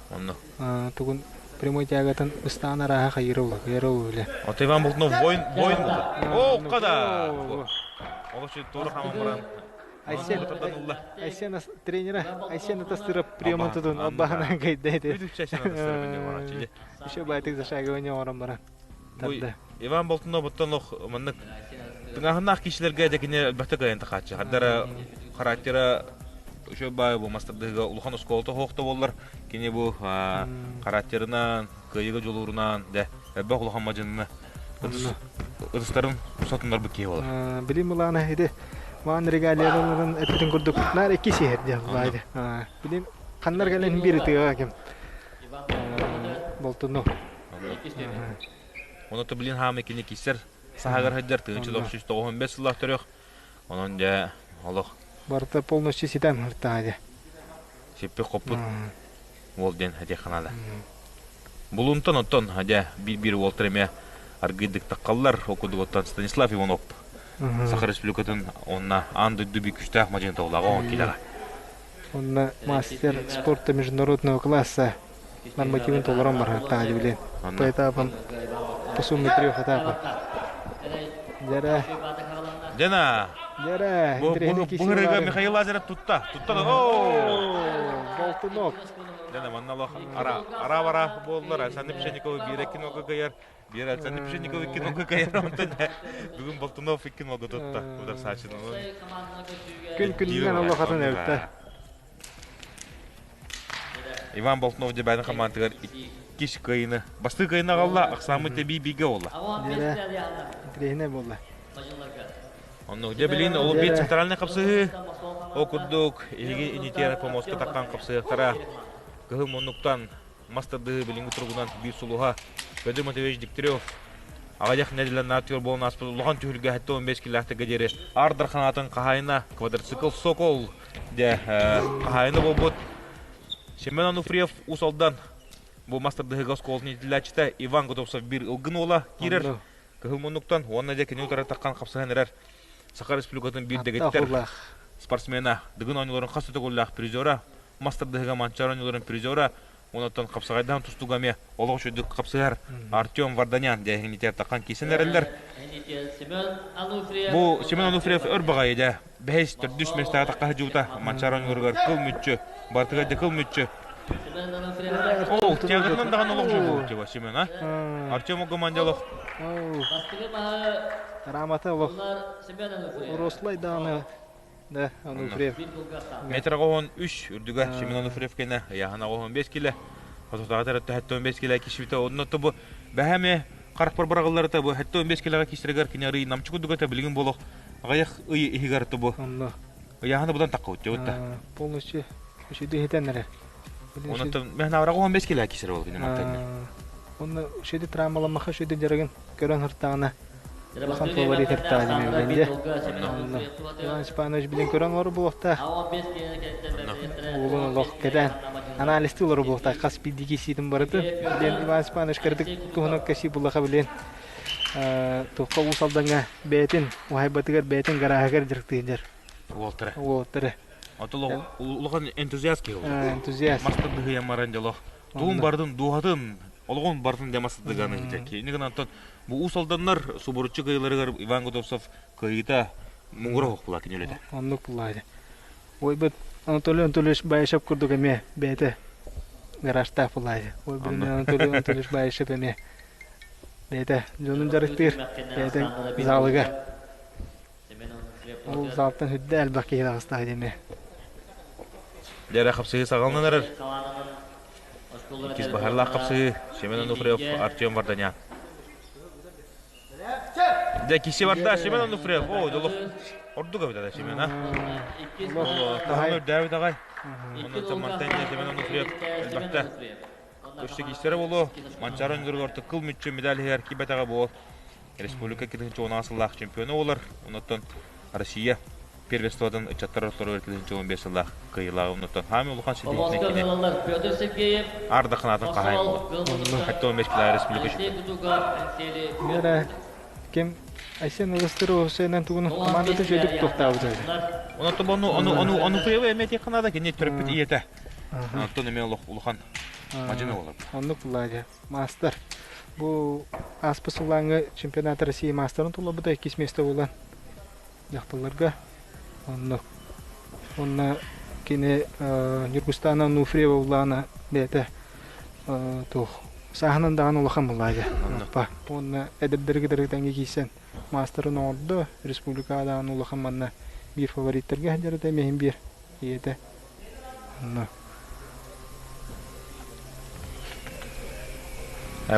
Онно. Тугун прямой тягатын ыстаан арааһа хайыра ула, кыйара уле. Ото Иван Болтунов воин воин О, када! Ол үшін туора хаман баран Айсен Айсен тренера Айсен атастырып приемын тутун албаһынан кайда ити. Еще байтык зашагивание оҥорон баран. Тарда. Иван Болтунов оттон ох маннык тыҥааһыннаах киһилэргэ дьэ кини элбэхтик кыайан тахааччы. Хардара характера үчүгэй баайы бу мастардыһыга улахан оскуолата суох да буоллар, кини бу характерынан, кыайыыга дьулуурунан дьэ элбэх улахан мадьынны ытыстарын сотуннарбыт киһи буолар. Билим былаана ити маан регалияларын эппитин курдук наар икки сиһэр диэн баайды. Билим ханнар кэлэн биир ытыга ким болтуну. Оны блин хаамы кини киссер саһагар сылдьар 1995 сыллаах төрөх. Онон дьэ олох Барыта полностью ситэн ыртаа дьэ. Сиппи хоппут уол диэн этиэххэ наада. Булунтан оттон дьэ биир-биир уолтар эмиэ аргыйдык таххаллар. Ол курдук оттон Станислав Иванов. Саха Республикатын онна аан дойду биир күүстээх мадьыны толлаҕа оҥон килэҕэ. Онно мастер спорта международного класса нормативын толорон барыахтаах билин. По этапам по сумме трех этапов. Дьэрэ. Дена. Дьэрэ. Бу ырыга Михаил Лазарев тутта. Тутта да. О! Болтунок. Дена манна лох ара ара бара буоллар Александр Пшенников биир кинога кыйар. Биир Александр Пшенников икки нога кыйар онтон бүгүн Болтунов икки нога тутта. Удар Сачин. Күн күнүнэн олохатын эбитэ. Иван Болтунов дебайны хамаантыгар иккис кыайыны бастыы кыайыны аҕалла, ахсааммыт тэбии бигэ буолла. Дьэрэ, интэриэһинэй буолла. Оннук дьэ билигин ол биир центральный хапсыһыы ол курдук иһиги инитиэрэ помоска таххан хапсыһыахтара кыһыл муннуктан мас тардыһыы билиҥҥи туругунан биир сулуһа Петр Матвеевич Дегтярев аҕыйах нэдиэлэ наатыгар буолан ааспыт улахан түһүлгэ 75 килээхтэргэ диэри Аар Дархан хаһаайына квадроцикл Сокол дьэ хаһаайына буолбут Семен Ануфриев Уус Алдан бу мас тардыһыыга оскуолатын иитиллээччитэ Иван Готовцев биир ылгын уола киирэр кыһыл муннуктан уонна дьэ кини утары таххан хапсыһан эрэр Саха Республикатын биир дэгиттэр спортсмена Дыгын оонньууларын хас да төгүллээх призера мас тардыһыыга Манчаары оонньууларын призера онон хапсаҕайдаан тустууга эмиэ олох үчүгдүк хапсыһар Артем Варданян дээһиҥнитигэр таххан киирсэн эрэллэр. Бу Семен Ануфриев өр баҕайы дьэ бэһис төрдүс миэстэҕэ тахха сылдьыбыта Манчаары оонньууларыгар кыл мүччү барытыгар дьэ кыл мүччү Ол тиягытынан даҕаны олох үчүгэй буолбут Семен а Артем Гомандялов Рамата олох Рослай даҕаны Да, Ануфриев. Метр 3 үрдүгэ Семен Ануфриев кэнэ ыйааһына 15 киле. Хотутаҕа төрөттө 15 киле кишибите. Онно бу бэһэми харахпар быраҕылларыта бу 15 килеҕэ киисэригэр кини арый намчы курдук билигин болох аҕыйах ый иһигэр бу ыйааһына будан таххыбыт дьабытта. Полностью үчүгэй иһитэн эрэ. Онон мэхнаабара 15 киле киисэр бол кини мантан. Онно үчүгэй травмаламаха үчүгэй дьарыгын көрөн хыртаҕына Улахан фаворит эртаҕа дьэ. Иван Степанович билин көрөн олору буолуохтаах. Уолун олох кэтээн анализтыы олору буолуохтаах хас биирдии киирсиитин барытын. Билин Иван Степанович кырдык туһунан кэсии буллаха билин туохха Уус Алдаҥҥа бэйэтин уһайбатыгар бэйэтин гарааһыгар дьарыктыыр. Уолтара. Уолтара. Ото улахан энтузиаст киһи Энтузиаст. Мастан быһыйан баран дьолох. Туун бардын дууһатын олоҕун бартын дьамасытыганы ити. Ини гынан бу Уус Алданнар субуруччу кыайыыларыгар Иван Готовцев кыайыыта муҥура суох буолла кини үлэтэ. Оннук буллаады. Ой быт Анатолий Анатольевич Баишев курдук эмиэ бэйэтэ гаражтаах буллаады. Ой билин Анатолий Анатольевич Баишев эмиэ бэйэтэ дьонун дьарыктыыр бэйэтэ залыгар. Ол залтан үрдэ элбэх киһи таҕыстаах диэмэ. Дьэрэ хапсыһыы саҕаланан эрэр. Иккис баһарлаах хапсыһыы Семен Ануфриев, Артем Варданян. Дьэ, киси барда Семен Ануфриев. О, дьолох ордук эбит ата Семен, а? Таһым үрдээбит аҕай. Онон мантан Семен Ануфриев элбэхтэ. Өссө киистэрэ буолуо. Манчаары оонньууларыгар кыл мүччү медаль иһэр киирбэтэҕэ буол. Республика 2010 сыллаах чемпиона буолар. Онуттан Россия первенствотын ыччаттар ортолоругар 2015 сыллаах кыайыылааҕы онуттан хаамыы улахан ситиһиитинэн кини Петр Сергеев аар ханатын хаһаайын буолар. Хатта 15 кило республика чемпиона. Эрэ ким Айсен Ылыстыров сенен тугун командата үчүгүйдүк туохтаабыт эбит. Онон ону ону ону ону кыйабы эмиэ тиэххэ кини төрөппүт ийэтэ. Онтон эмиэ улахан мадьыны буолар. Оннук булла Маастар. Бу ааспыт сыллааҥҥы чемпионат России маастарын толорбута иккис миэстэ буолан дьахталларга онно уонна кини Ньургустаана Ануфриева улаана бэйэтэ туох сааһынан даҕаны улахан буллаайа уонна эдэрдэргэ кытары тэҥҥэ киирсэн маастарын оҥордо республикаҕа даҕаны улахан манна биир фавориттарга сылдьар этэ эмиэ биир ийэтэ онно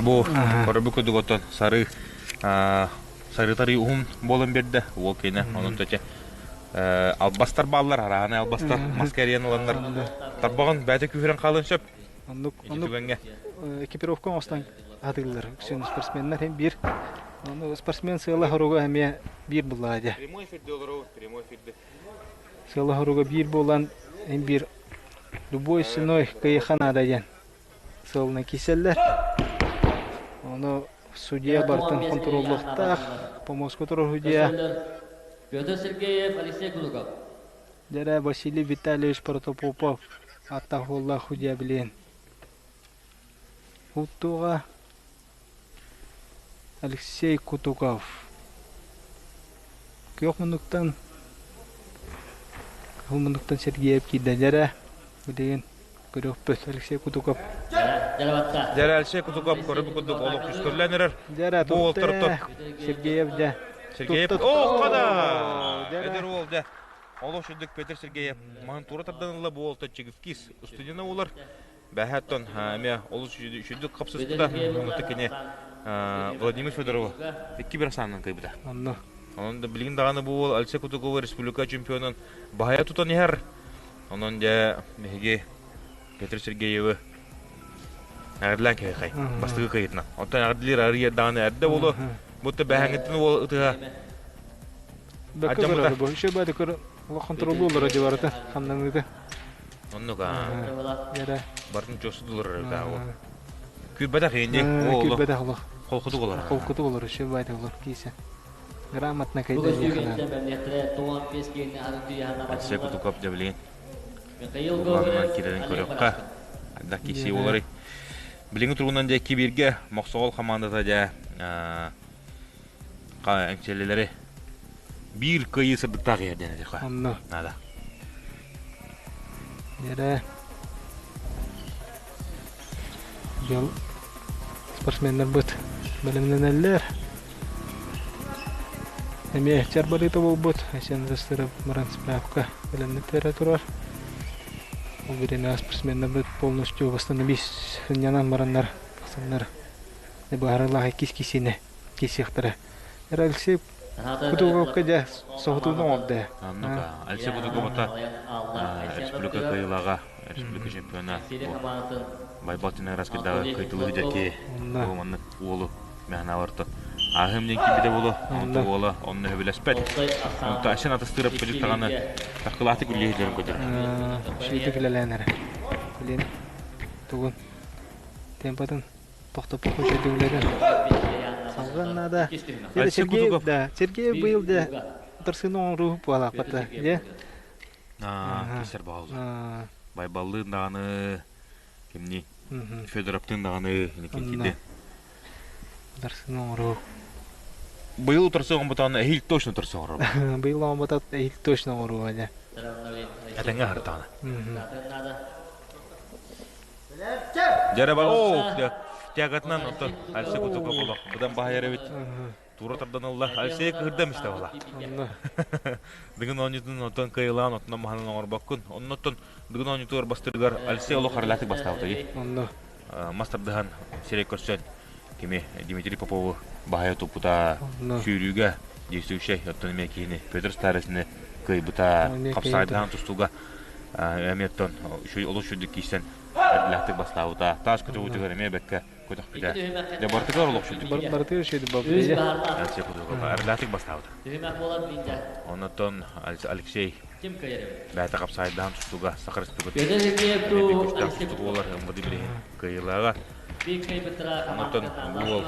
Бу көрбүт курдук оттон сары сарытары уһун буолан биэрдэ уол киэнэ онон төчө албастар бааллар арааны албастар маска эрийэн ыланнар тарбаҕын бэйэтэ күүһүрэн хаалыан сөп оннук оннук экипировка оҥостон атыыллар үксүн спортсменнар һин биир ону спортсмен сыала хоруга эмиэ биир буллаҕа дьэ прямой эфирде олоробут прямой эфирде Сыала соруга биир буолан, эн биир любой ценой кыайыахха наада диэн сыалынан киирсэллэр. Ону судья барытын хонтуруоллуохтаах, помостка турар судья. Петр Сергеев, Алексей Кулуков. Дьэрэ Василий Витальевич Протопопов аттахулла худяблин. Уттуга Алексей Кутуков. Күөх муннуктан Кыһыл муннуктан Сергеев киирдэ. Дьэрэ билигин көрүөхпүт Алексей Кутуков. Дьэрэ Алексей Кутуков көрүбүт курдук олох күскөрлөөн эрэр. Дьэрэ Бу уолтар Сергеев дьэ. Сергеев о хада! Эдэр уол дьэ. Олох үрдүк Петр Сергеев маһын тура тардан ылла бу уолта Чигивкис устудьуна улар. Бэһэттон эмиэ олус үчүгдүк хапсыспыта. Онно кини Владимир Федорова икки бір санынан кыйбыта. Онно. Онон да билигин даҕаны бу уол Алексей Кутукова республика чемпионун баһайа тутан иһэр. Онон дьэ биһиги Петр Сергеевы эҕэрдэлээн кэһиэхэй бастакы кыайыытынан. Оттон эҕэрдэлиир арыйар даҕаны эрдэ буолуо. Бутта бэһэҥҥиттэн уол ытыһа Бэккэ көрөр бу. Еще баады көр хонтроллуулара дьэ барыта хамнаныыта. Оннук аа. Ярэ. Бартын чосудулар ытаа. Күрбэтэх инди. Күрбэтэх олох. Холкутук олор. Холкутук олор еще баады олор кисе. Грамотно кайда ехана. Алексей Кутуков дьэбилигин. Улаанынан киирэрин көрүөххэ. Ардах киси олорый. Билиҥҥи туругунан дьэ кибиргэ Мохсоҕол хамаандата дьэ эҥсиэлилэри биир кыайыы сырдыктаах иһэр диэн этиэххэ Онно. наада. Эрэ дьол спортсменнарбыт бэлэмнэнэллэр. Эмиэ чарбарыыта буолбут Айсен Застыров баран справка бэлэмнэтэрэ турар. Ол бириэмэҕэ спортсменнарбыт полностью восстановись сынньанан бараннар тахсаннар быһаарыылаах иккис киисиини киирсиэхтэрэ. Эрэ Алексей Кутуговка дьэ соһутууну оҥордо. Оннук Алексей Кутуговата республика кыайыылааҕа, республика чемпиона Байбал Тинаграскайдааҕы кыайтылыы дьэки Онно. маннык уолу мэханаабарто ааһым диэн киирбитэ буолуо онто уола онно сөбүлэспэт онто Айсен Атастыров кыдьык даҕаны таккылаатык үллэһиилэрин көтөр Үчүгэйдик үлэлээн эрэ. Блин, тугун темпатын тохтоппокко үчүгэйдик үлэлээн. Салгын наада. Алексей Сергей, Кутуков да, Сергей быйыл да утарсыыны оҥоруу буолаахпата. Дьэ. Кисер баҕалла. Байбаллыын даҕаны кимни Федоровтыын даҕаны киирдэ. Утарсыыны оҥоруу. Быйыл утарсы оҥорботоҕуна эһиил точно утарсы оҥорор. Быйыл оҥорботох эһиил точно оҥоруо дьэ. Этэҥҥэ аһартаҕына. Дьэрэ бар оо тягатынан оттон Алексей Кутуков олох быдан баһайар эбит. Тура тардан ылла. Алексей кыһырда эмистэ була. Дыгын оонньуутун оттон кыайылаан отунан маһынан оҥорбоккун. Оннуттан Дыгын оонньуутугар бастырыгар Алексей олох арылаатык бастаабыта. Онно. Мас тардыһан сирэй көрсөн кими Дмитрий Попову баһайа туппута сүүрүүгэ действующай оттон эмиэ киһини Петр Старостины кыайбыта хапсаайдаан тустууга эмиэ оттон олус үчүгдүк киирсэн эрдилээхтик бастаабыта таас көтөҕүүтүгэр эмиэ бэккэ көтөхпүтэ дьэ барытыгар олох үчүгдүк Барытыгар үчүгдүк Алексей эрдилээхтик бастаабыта оннотон Алексей бэйэтэ хапсаайдаан тустууга Саха Республикатын эмиэ күчтээх тустуук буолар МВД билиһин кыайыылааҕа Онтон бу уол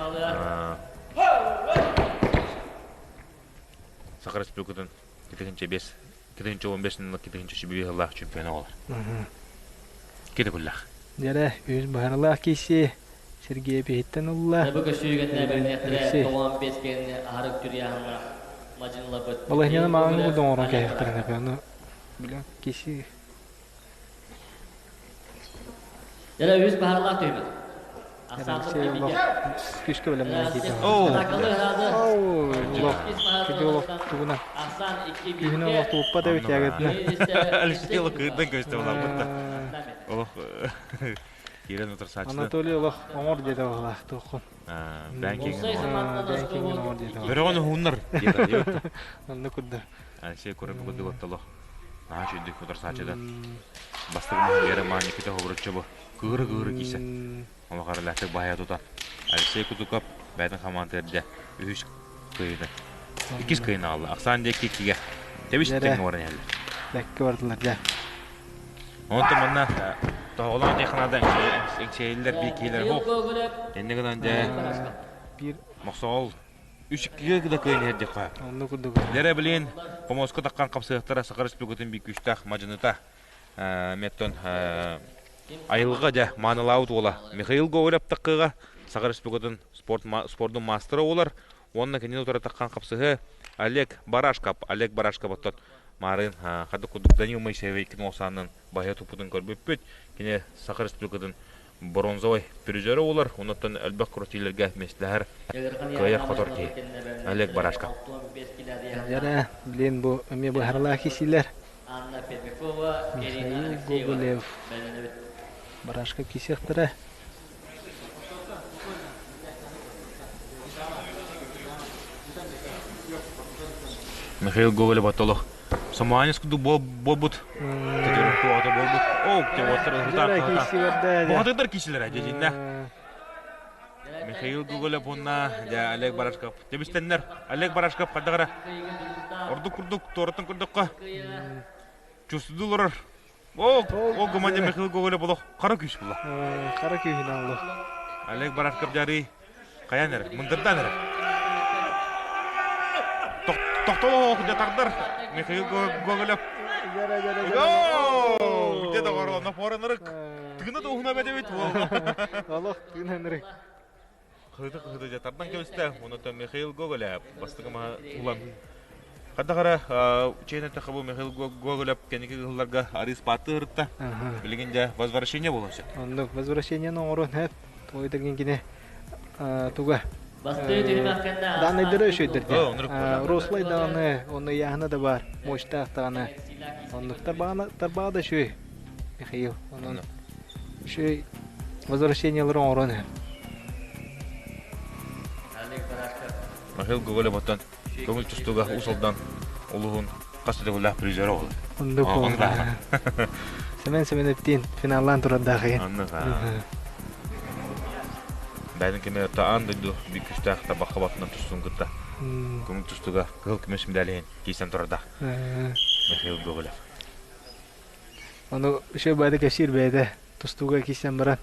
Саха Республикатын 2005 2015 2005 сыллаах чемпиона буолар. Кити куллах. Дьэрэ, үс баһарылаах киси Сергей биһиттэн ылла. Алексей. Балаһыйаны маҕан курдук оҥорон кэһиэхтэрин эбэ. Ону билэн киси Дьэрэ үс баһарылаах түһүмэх. Алексей олох күүскэ бэлэмнээн киирдэ. Оо, Олох, киди олох тугуна. Күһүнэ олох тууппат эбит ягытына. Алексей олох кыырдан көстө буламмыт Олох киирэн утарсааччыны. Анатолий олох оҥор диэтэ баҕалаах туоххун. Бэнкиҥин оҥор диэтэ. Бөрөҕөн уһуннар диэтэ. Онно курда. Алексей көрөппү курдук оттолох. Наһаа үчүгдүк утарсааччыдан. Бастакы маһыгара Маанньыкыта хобуруччу бу. Кыыры-кыыры киирсэн. Олох аралаахтык баһыйа тутан. Алексей Кутуков бэйэтин хамаандатыгар дьэ үһүс кыайыыны. Иккис кыайыыны аҕалла. Ахсаан диэки иккигэ. Тэбис тэҥҥэ баран иһэллэр. Бэккэ бардылар дьэ. Онтон манна тоһоҕолоон диэххэ наада эҥсиэйиллэр биир киһилэр буох. Инньэ гынан дьэ биир Мохсоҕол. Үс-иккигэ да кыайан иһэрдиэххэ. Онно курдук. Дэрэ билин помоска таххан хапсыахтара Саха Республикатын биир күүстээх мадьыныта. Меттон айылҕа дьэ маанылаабыт уола Михаил Гоголев таххыга Саха Республикатын спорт спордун маастара буолар. Уонна кинини утары таххан хапсыһы Олег Барашков. Олег Барашков оттон маарын хадык курдук Данил Моисеевич кино баһыйа туппутун көрбүппүт. Кини Саха Республикатын бронзовай призера буолар, оннуттан элбэх крутилергэ миэстэлэһэр кыайар-хотор киһи Олег Барашков. Дьэрэ, блин, бу эмиэ быһарылаах кисилэр. Михаил Гоголев Барашков кисиэхтэрэ. Михаил Гоголев оттолох Самоанец курдук буолбут. Татуировка буолбут. О, Боҕатыгдар киисилэрэ дьэдьиннэ. Михаил Гоголев уонна дьэ Олег Барашков. Дебистеннер. Олег Барашков хардагара. Ордук курдук, туораттан көрдөххө. Чувствуду олорор. О, о гумане Михаил Гоголев олох қара күүс була. Қара күүһүн аллы. Олег Барашков жарый Хайан эрэ, мындырдан эрэ. Тохтолоох дьатардар Михаил Гоголев. Где доҕор, онно форенырык. Тыына да уһуна бэдэбит Олох тыына ынырык. Кыһыты кыһыты дьатардан кэбистэ. Онуттан Михаил Гоголев бастакы маһа улан. Хадахара чейне тахабу Михаил Гоголев кэнники ыһылларга арыыс пааты ырытта. Билигин дьэ возвращение буолуон сөп. Оннук возвращение оҥорон хэп. Той дагин кини туга даанайдара үчүгдэр диэн. Рослай даҕаны, онно ыйааһына да баар, мощтаах даҕаны. Оннук тарбаҕа да үчүгэй, Михаил. Онон үчүгэй возвращениелары оҥорон иһэр. Михаил Гоголев оттон көҥүл тустууга Уус Алдан улууһун хас да төгүллээх призера буолар. Оннук буолла. Семен Семеновтиин финаллаан турардаах иһин. Оннук. Бэйэтин кэмигэр аан дойду биир күүстээх табахха батынан тустуун кытта көҥүл тустууга кыһыл көмүс медалиһин киирсэн турардаах Михаил Гоголев. Ону үчүгэй баайда кэпсиир бэйэтэ тустууга киирсэн баран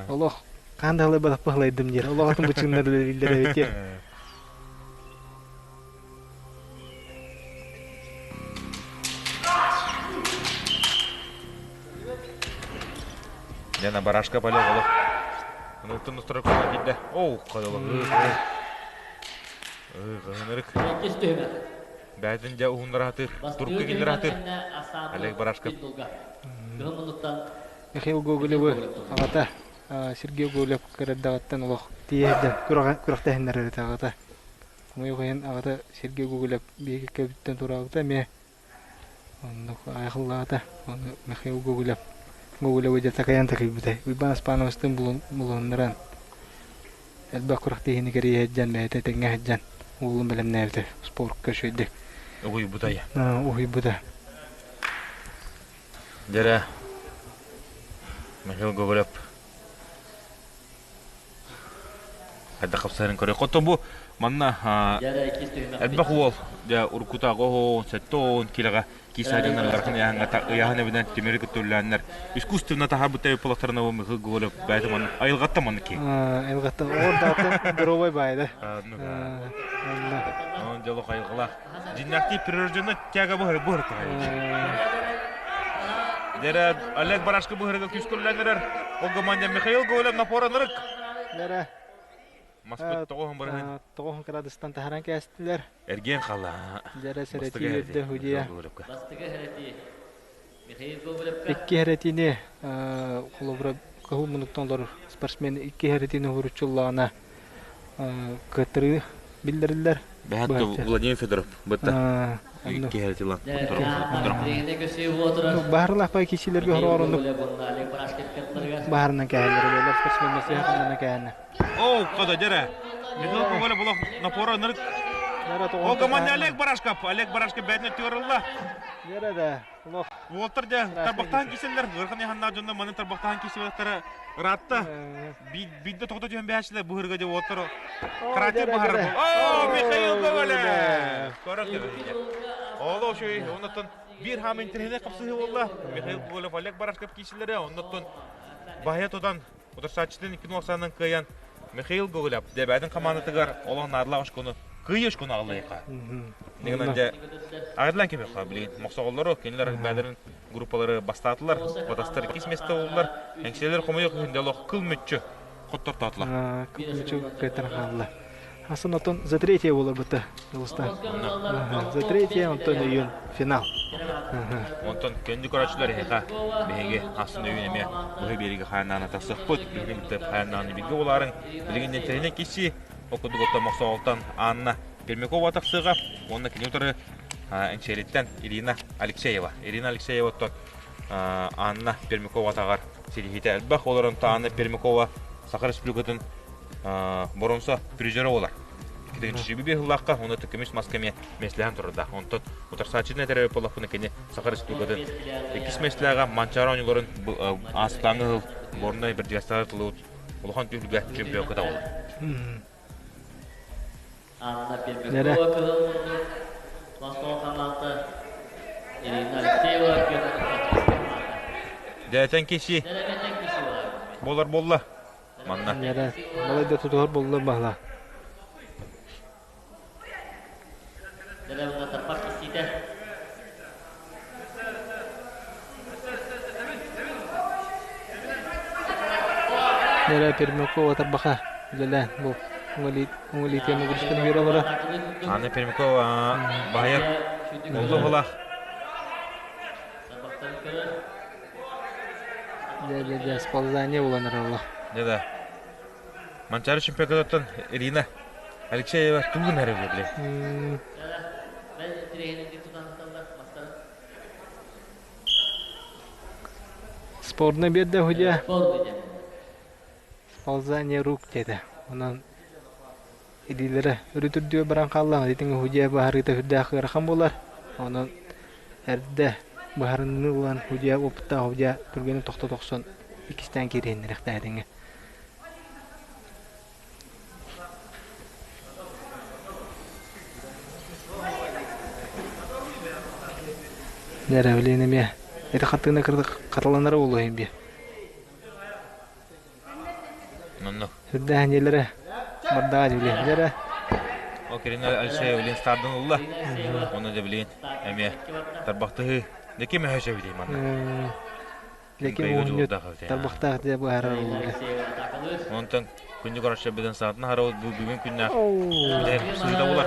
олох хаан да халайбатахпын халайдым диир. Олох атын быччыҥнар үлэлииллэр эбит диир. Дьэ, барашка поле олох. Онуттан устара кула киирдэ. Оу, кадала. Ыы, Иккис түһүмэх. Бээтин дьэ уһуннараатыр, турка киллэраатыр. Олег Барашков. Михаил Гоголевы аҕата Сергей Гоголев кыраддаҕыттан олох тиийэрдэн күрэхтэһиннэрэр этэ аҕата. Хомойуох иһин аҕата Сергей Гоголев биһиги кэбиттэн тураабыта эмиэ оннук айхаллаата. Ону Михаил Гоголев Гоголевы дьэ такайан такайбыта. Уйбаан Аспановичтыын булуннаран элбэх күрэхтэһиини кэрийэ сылдьан бэйэтэ тэҥҥэ сылдьан уолун бэлэмнээбитэ спортка үчүгэйдик Уһуйбута я. Уһуйбута. Дьэрэ Михаил Гоголев хайдах хапсарын көрө. Хотон бу манна элбэх уол дьэ уруккутааҕы оһоон, сэттэ оһоон килэҕэ киисаадьаннар ыарахан ыйааһыҥҥа ыйааһын эбинэн тимири кытта үллээннэр искусственно таһаарбыт эбит буоллахтарына бу Михаил Гоголев бэйэтэ маннык айылҕаттан маннык киһи. Айылҕаттан оҕор здоровай баайда. Онон дьолох айылҕалаах. Дьиннээхтии прирожденный тяга быһыры быһыр Дэрэ Олег Барашка быһырыга күүс көрүлэннэрэр. Ол команда Михаил Гоголев напора нырык. Дэрэ Маспыт тоҕуһун барыһын. Тоҕуһун кырадыстан таһаран кээстилэр. Эргиэн хала. Дьэрэ сэрэтии үөрдэ худия. Бастакы хэрэтии. Михаил Гоголевка. Икки хэрэтиини холобура кыһыл мунуктан олорор спортсмен икки хэрэтиини уһуруччуллаҕына кыаттарыы биллэриллэр. Бэһэт Владимир Федоров бытта. Икки хэрэтилан. Баһарлаах бай кисилерге хорооронук баһарынан кээһэллэр буолар спортсменнар сыһаханнана кээһэннэ. Оу, кода дьэрэ. Михаил Гоголев булах напора ынырык. Ол команда Олег Барашков. Олег Барашков бээтинэ түөрылла. Дьэрэ да. Олох. Уолтар дьэ тарбахтаан киселлер. Ыархан яханнаа дьонно маны тарбахтаан кисибэттэрэ ыраатта. Биирдэ тоҕото түһэн бэһээчилэр быһырга дьэ уолтар карате быһар. О, Михаил Гоголев! Көрөр кэбиһиэ. Оло шөй, оннотон биир хаам интириһинэ хапсыһы буолла. Михаил Гоголев Олег Барашков киселлере, оннотон баһыйа тутан утарсааччытын икки нуосаанан кыайан Михаил Гоголев дэбээтин хамаандатыгар олох наадалаах очкону. Кыйы очкону аҕаллайха. Нигынан дьэ аҕырлан кэбиэххэ билигин мохсоҕоллору кинилэр бэйэлэрин группалары бастаатылар, батастар иккис место буллар, эҥсиэлэр хомойуох иһин дьэ олох кыл мүччү хоттортоотулар. Кыл мүччү кыайтаран хаалла. Асан отон за третье буоларбыта Дулустан. За третье, онтон өйүн финал. Онтон кэнди көрөөччүлэр эһиэхэ биһиги асын өйүн эмиэ быһы биэригэ хайаннаана тахсыахпыт. Биһиги кытта хайаннааны бииргэ буолаарыҥ. Билигин интэриэһинэй киси ол курдук оттон Мохсоҕолтон Анна Пермякова тахсыаҕа уонна кини утары Эҥсиэлиттэн Ирина Алексеева. Ирина Алексеева оттон Анна Пермякова атаҕар ситиһиитэ элбэх. Олорон Анна Пермякова Саха Республикатын боруонса призера буолар. Иккитинчи быһыылаахха уонна көмүс маска эмиэ миэстэлэһэн турардаах. Онтон утарсааччытын этэрэ буоллахпына кини Саха Республикатын иккис миэстэлээҕэ Манчаары оонньууларын аастааҥы сыл Горнай Бердигастаҕа тылыбыт улахан түһүлгэ чемпионка буолар. Анна Пермякова кыһыл муннук Москва хамаата Ирина Алексеева Дьэтэн киси буолар буолла. Манна. Ньэрэ, балайда тутуһар буолла баһла. Дьэ, тарпах киссиитэ. Ньэрэ Пермякова тарбаха үлэлээн бу уҥалиитиэн угурусканы биэрэ олоро. Анна Пермякова баһыйар олду уһулаах. Дьэ, дьэ, дьэ, сползание булан эрэ Дьэ да. Манчаары чемпионаттан Ирина Алексеева тугун эрэ били. Спорный биэрдэ худя. Сползание рук диэтэ. Онон илиилэрэ өрүтүрдүө баран хааллаҕа итиҥ худья быһаарыыта сүрдээх ыарахан буолар. Онон эрдэ быһаарыныы ылан худья опыттаах худья түргэнник тохтото охсон иккистээн киириһиннэриэхтээтиҥэ. Дьэ билин эмиэ ити хаттыына хатыланара буолуо иһин биэ. Онно. Сүрдээх дьиэлэрэ бардаҕа дьиэлэрэ. Ол Кирина Алексеева билин стардан ылла. Оны да билин эмиэ тарбахтыһыы. Дьэ ким өһөсө билий манна. Леки муһунньут тарбахтаах дьэ быһаарар улуга. Онтон күндү көрөччө биден саатын харабыт бу бүгүн күннээх сыыда булар.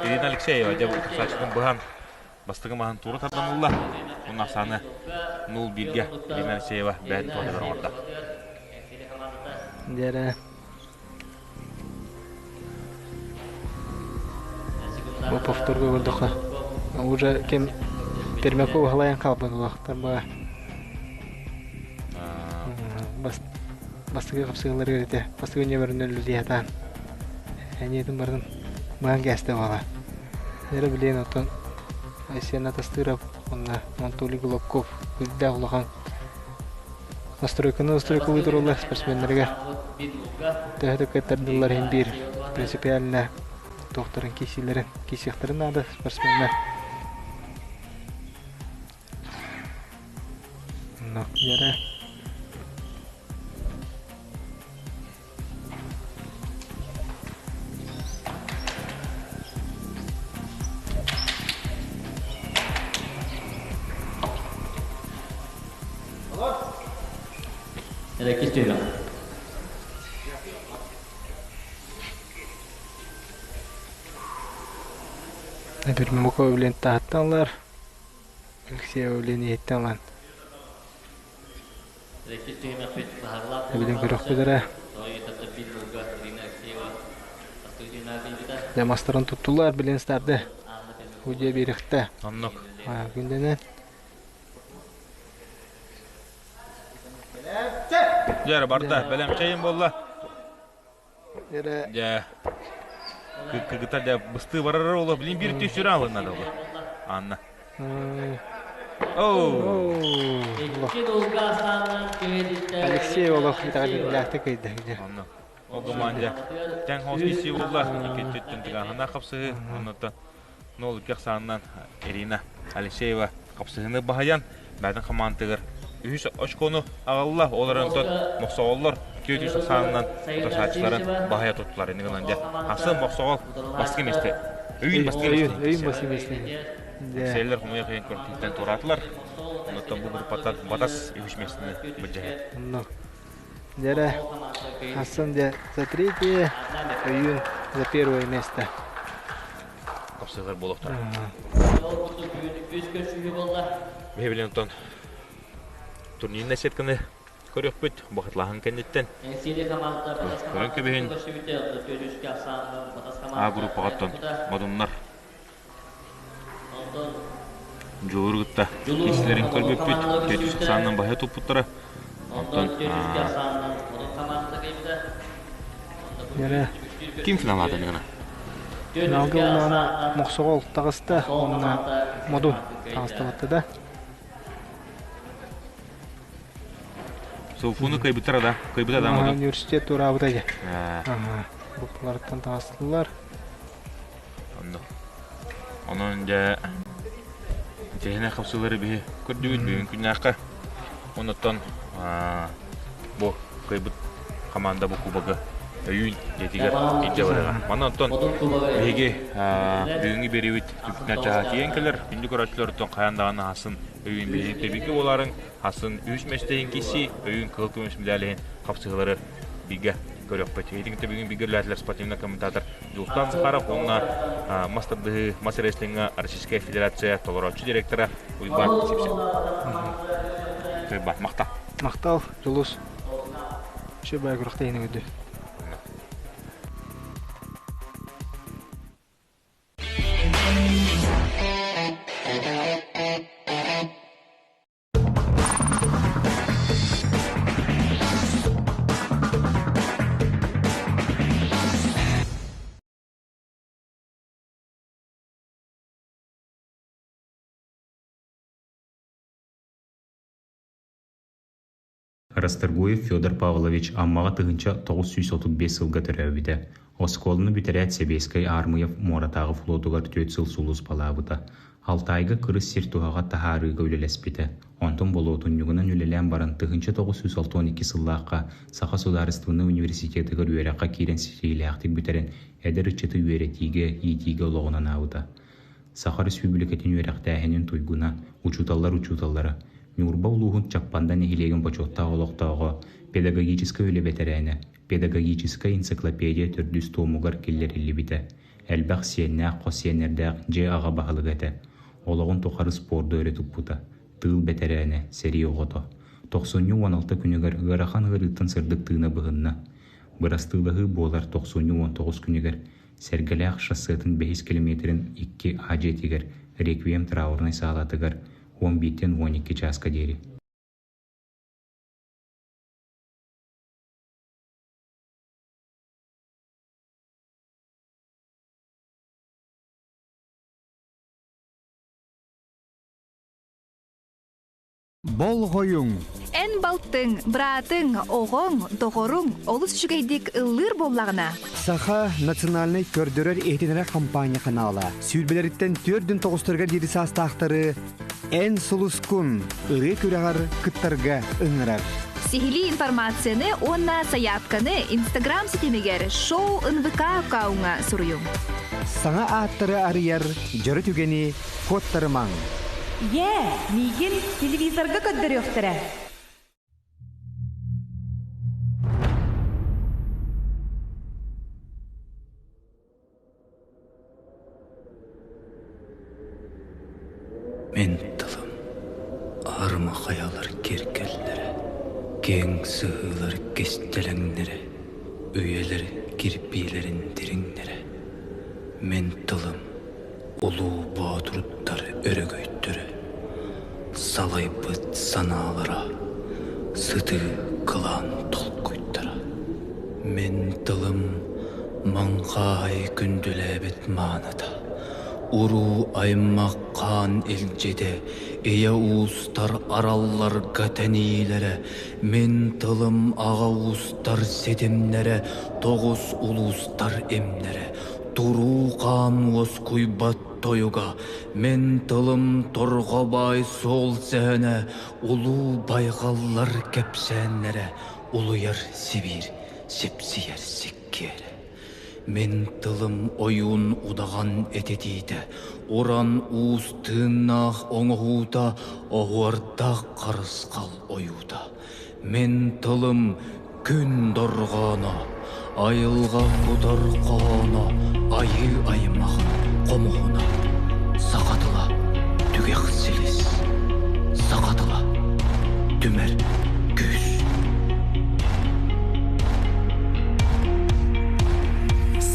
Ирина Алексеева дьэ саачытын быһан бастакы маһын тура тардан ылла. Уонна ахсааны 0-1-ге Ирина Алексеева бэйэтин туһатыгар оҥордо. Дьэрэ. Бу повторга көрдөххө уже ким Пермяков халайан хаалбыт улахтар бастакы хапсыгалары ити бастакы нөмөрүн үлэлиһэтаан эниэтин барын баан кээстэ буола эрэ билиэн оттон Айсен Атастыров уонна Анатолий Голубков үрдээх улахан настройканы настройкалыы тураллар спортсменнарыгар төһө да кыаттардыллар иһин биир принципиально туохтарын киисиилэрин киисиэхтэрин наада спортсменнар но яра Иккис түһүмэх. Пермякова билэн таһыттан Алексеева билэн иһиттэн ылан Иккис түһүмэхпит баһарлаах Эбилин көрөхпүт эрэ. Дьэ мастарын туттулар билин старды. Худья биэрэхтэ. Оннук. Күндэнэн. Дьэ барда бэлэм чэйим буолла. Эрэ. Дьэ кыргыттар дьэ быстыы барар ола билин биир түс сүрэ алынна да Анна. Оу. Алексей олох итэҕэллээхтик ыйда. Онно. Ол гымаан дьэ тэҥ хоос киси буолла. Икки тыгаһына хапсыһы. Оннуттан 0-2 ахсаанынан Ирина Алексеева хапсыһыны баһыйан бэйэтин хамаандатыгар үһүс очкону аҕалла. Ол эрэн мохсоҕоллор. 400 ахсаанынан утарсааччыларын баһыйа туттулар. Инник ылан дьэ, Хасан Мохсоҕол бастакы миэстэ. Өйүүн бастакы миэстэ. Өйүүн бастакы миэстэ. Сэллэр хомойуох иһин көрдүүттэн туораатылар. Оннуттан бу группаттан Батас үһүс миэстэни былдьаһар. Онно. Дьэрэ, Хасан дьэ за третье, Өйүүн за первое место. Хапсыһар буолуохтара. Биһи онтон турнирнай сетканы көрүөхпүт бахатлааһын кэнниттэн. Көрөн кэбиһин А группаҕаттан модуннар Дьулууру кытта киирсилэрин көрбүппүт, 400 ахсаанынан баһа туппуттара. Онтон ким финаллаата гына? Финалга улаана Мохсоҕол таҕыста уонна Модун таҕыстабатта да. Суфуну кыайбыттара да, кыайбыта да Модун. Университет туораабыта дьэ. Группаларыттан таҕыстылар. Онно. Онон дьэ тэһинэ хапсыылары биһи көрдүбүт бүгүн күннээххэ. Оннуттан бу кыайбыт хамаанда бу кубогы өйүүн дьиэтигэр илдьэ барыаҕа. Манна оттон биһиги бүгүҥҥү биэриибит түмүктүнэн чаһа тиийэн кэлэр. Күндү көрөөччүлэр хайаан даҕаны хасын өйүүн биһиги тэбигэ буоларын, хасын үһүс миэстэһин киирсии, өйүүн кыһыл көмүс медалиһин хапсыһыылары бигэ көрүөхпүт. Итинтэ бүгүн бигэ үлэлээтилэр спортивный комментатор Дьулустан Захаров уонна мас тардыһыы мас рестлиҥҥа Российская Федерация толорооччу директора Уйбаан Сипсев. Уйбаан, махтал. Махтал, Дьулус. Үчүгэй күрэхтэһиини көрдө. Расторгуев Федор Павлович Аммаҕа 1935 сылга төрөөбүтэ. Оскуоланы бүтэрээт Сэбиэскэй Аармыйа муоратааҕы флотугар түөрт сыл сулууспалаабыта. Алтайга кырыс сир туһаҕа таһаарыыга үлэлэспитэ. Онтон болуотунньугунан үлэлээн баран 1962 сыллаахха Саха судаарыстыбаннай университетыгар үөрэххэ киирэн ситиһиилээхтик бүтэрэн, эдэр ыччаты үөрэтиигэ, иитиигэ олоҕун анаабыта. Саха Өрөспүүбүлүкэтин үөрэхтээһинин туйгуна, учууталлар учууталлара, Ньурба улууһун Чаппанда нэһилиэгин бочуоттаах олохтооҕо, педагогическай үлэ бэтэрээнэ, педагогическай энциклопедия төрдүс туомугар киллэриллибитэ. Элбэх сиэннээх, хос сиэннэрдээх дьиэ аҕа баһылыга этэ. Олоҕун тухары спорду өрө туппута. Тыыл бэтэрээнэ, сэрии оҕото. Тохсунньу 16 күнүгэр ыарахан ыарыыттан сырдык тыына быһынна. Бырастыылаһыы буолар тохсунньу 19 күнүгэр Сэргэлээх шоссетын бэһис километрын 2 А дьиэтигэр Реквием траурнай саалатыгар 11-тэн 12 чааска диэри. Болҕойуҥ! Эн балтыҥ, быраатыҥ, оҕоҥ, доҕоруҥ олус үчүгэйдик ыллыыр буоллаҕына. Саха национальнай көрдөрөр-иһитиннэрэр компания ханаала сүүрбэлэриттэн түөрдүн тоҕустарыгар диэри саастаахтары Эн сулускун ырыа күрэҕэр кыттарга ыҥырар. Сиһилии информацияны уонна сайаапканы Инстаграм ситимигэр шоу НВК аккауҥҥа суруйуҥ. Саҥа ааттары арыйар дьоро түгэни куоттарымаҥ. Ийээ, миигин телевизорга көрдөрүөхтэрэ. Мин тылым аарыма хайалар киэргэллэрэ, киэҥ сыһыылар кистэлэҥнэрэ, үйэлэр кирбиилэрин дириҥнэрэ. Мин тылым улуу боотурдар өрөгөйдөрө, салайбыт санаалара, сытыы кылаан толкуйдара. Мин тылым маҥхааһай күндүлээбит мааныта, уруу аймах хаан илдьитэ, ийэ уустар аралларга тэниилэрэ, мин тылым аҕа уустар ситимнэрэ, тоҕус улуустар имнэрэ, туруу хаан уоскуйбат тойуга, мин тылым торҕо баай суол сэһэнэ, улуу байҕаллар кэпсээннэрэ. Улуйар Сибиир сипсийэр сиккиэрэ. Мин тылым ойуун удаҕан этитиитэ, уран уус тыыннаах оҥоһуута, оһуордаах харысхал ойуута. Мин тылым күн дорҕооно, айылҕа кутар хоһооно, айыы аймах хомуһуна. Саха тыла түгэх силис, саха тыла түмэр күүс.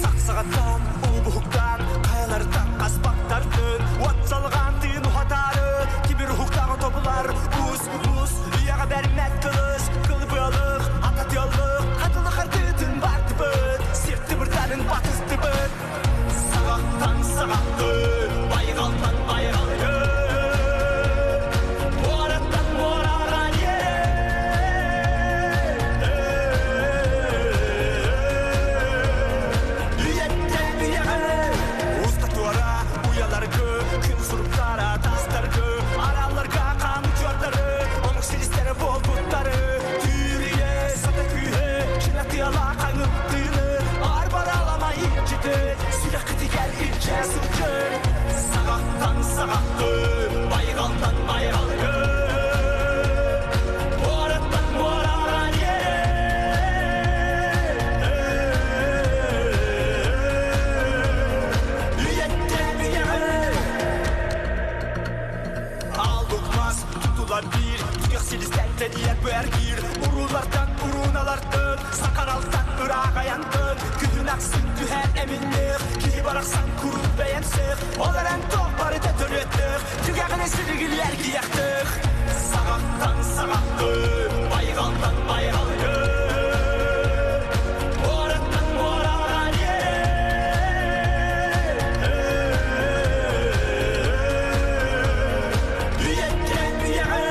Сахсаҕаттан, уубуһуктаан, хайалартан хаспахтартын, уот салҕаан тыын уһатаары, тимир уһуктааҕы тобулар, уус, уус, үйэҕэ бэрмэт кылыс, кылбыалык, ататыалык, хатылы хардыытын бардыбыт, сир тыбырдарын батыстыбыт. Саҕахтан саҕахты, байҕалтан байҕалгы, муораттан муораҕа Үйэттэн үйэҕэ уста туора уйаларгы, күн суруктара тастаргы, аралларга хаан учуордары, омук силистэрэ буолбуттары, түүрүйэ сата күүһэ, кынатыала хаҥыттыыны, арбараламай иччити, сүрэххитигэр илдьэ сылдьын. Саҕахтан саҕахты, байҕалтан байҕалгы, муораттан муораҕа Үйэттэн үйэҕэ Аллык мас тутулар биир Түгэх силистэн тэнийэр бэргиир Уруулартан урууналартан Сакаралтан ыраах айантан Күһүн ахсын түһэр эминнэх Киһи барахсан куруук бэйэмсэх Ол эрэн туох барыта төрүөттэх Түгэҕинэ силигилиэр киэхтэх Саҕахтан саҕахты Байҕалтан байҕалгы Муораттан муораҕа Үйэттэн үйэҕэ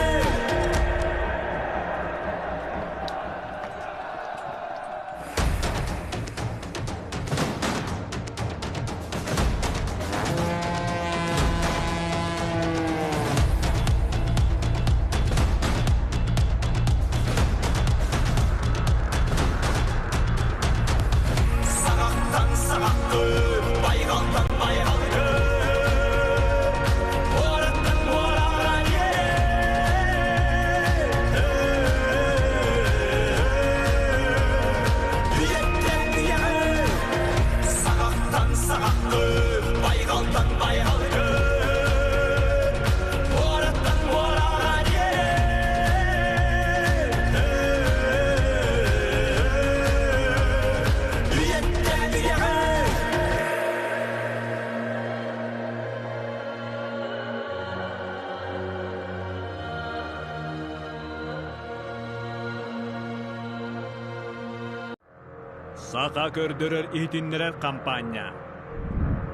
Саҕахтан саҕахты, байҕалтан байҕалгы, муораттан муораҕа Үйэттэн үйэҕэ саҕахтан саҕахты, байҕалтан байҕалгы, муораттан муораҕа Үйэттэн үйэҕэ Саха көрдөрөр иһитиннэрэр хампаанньа.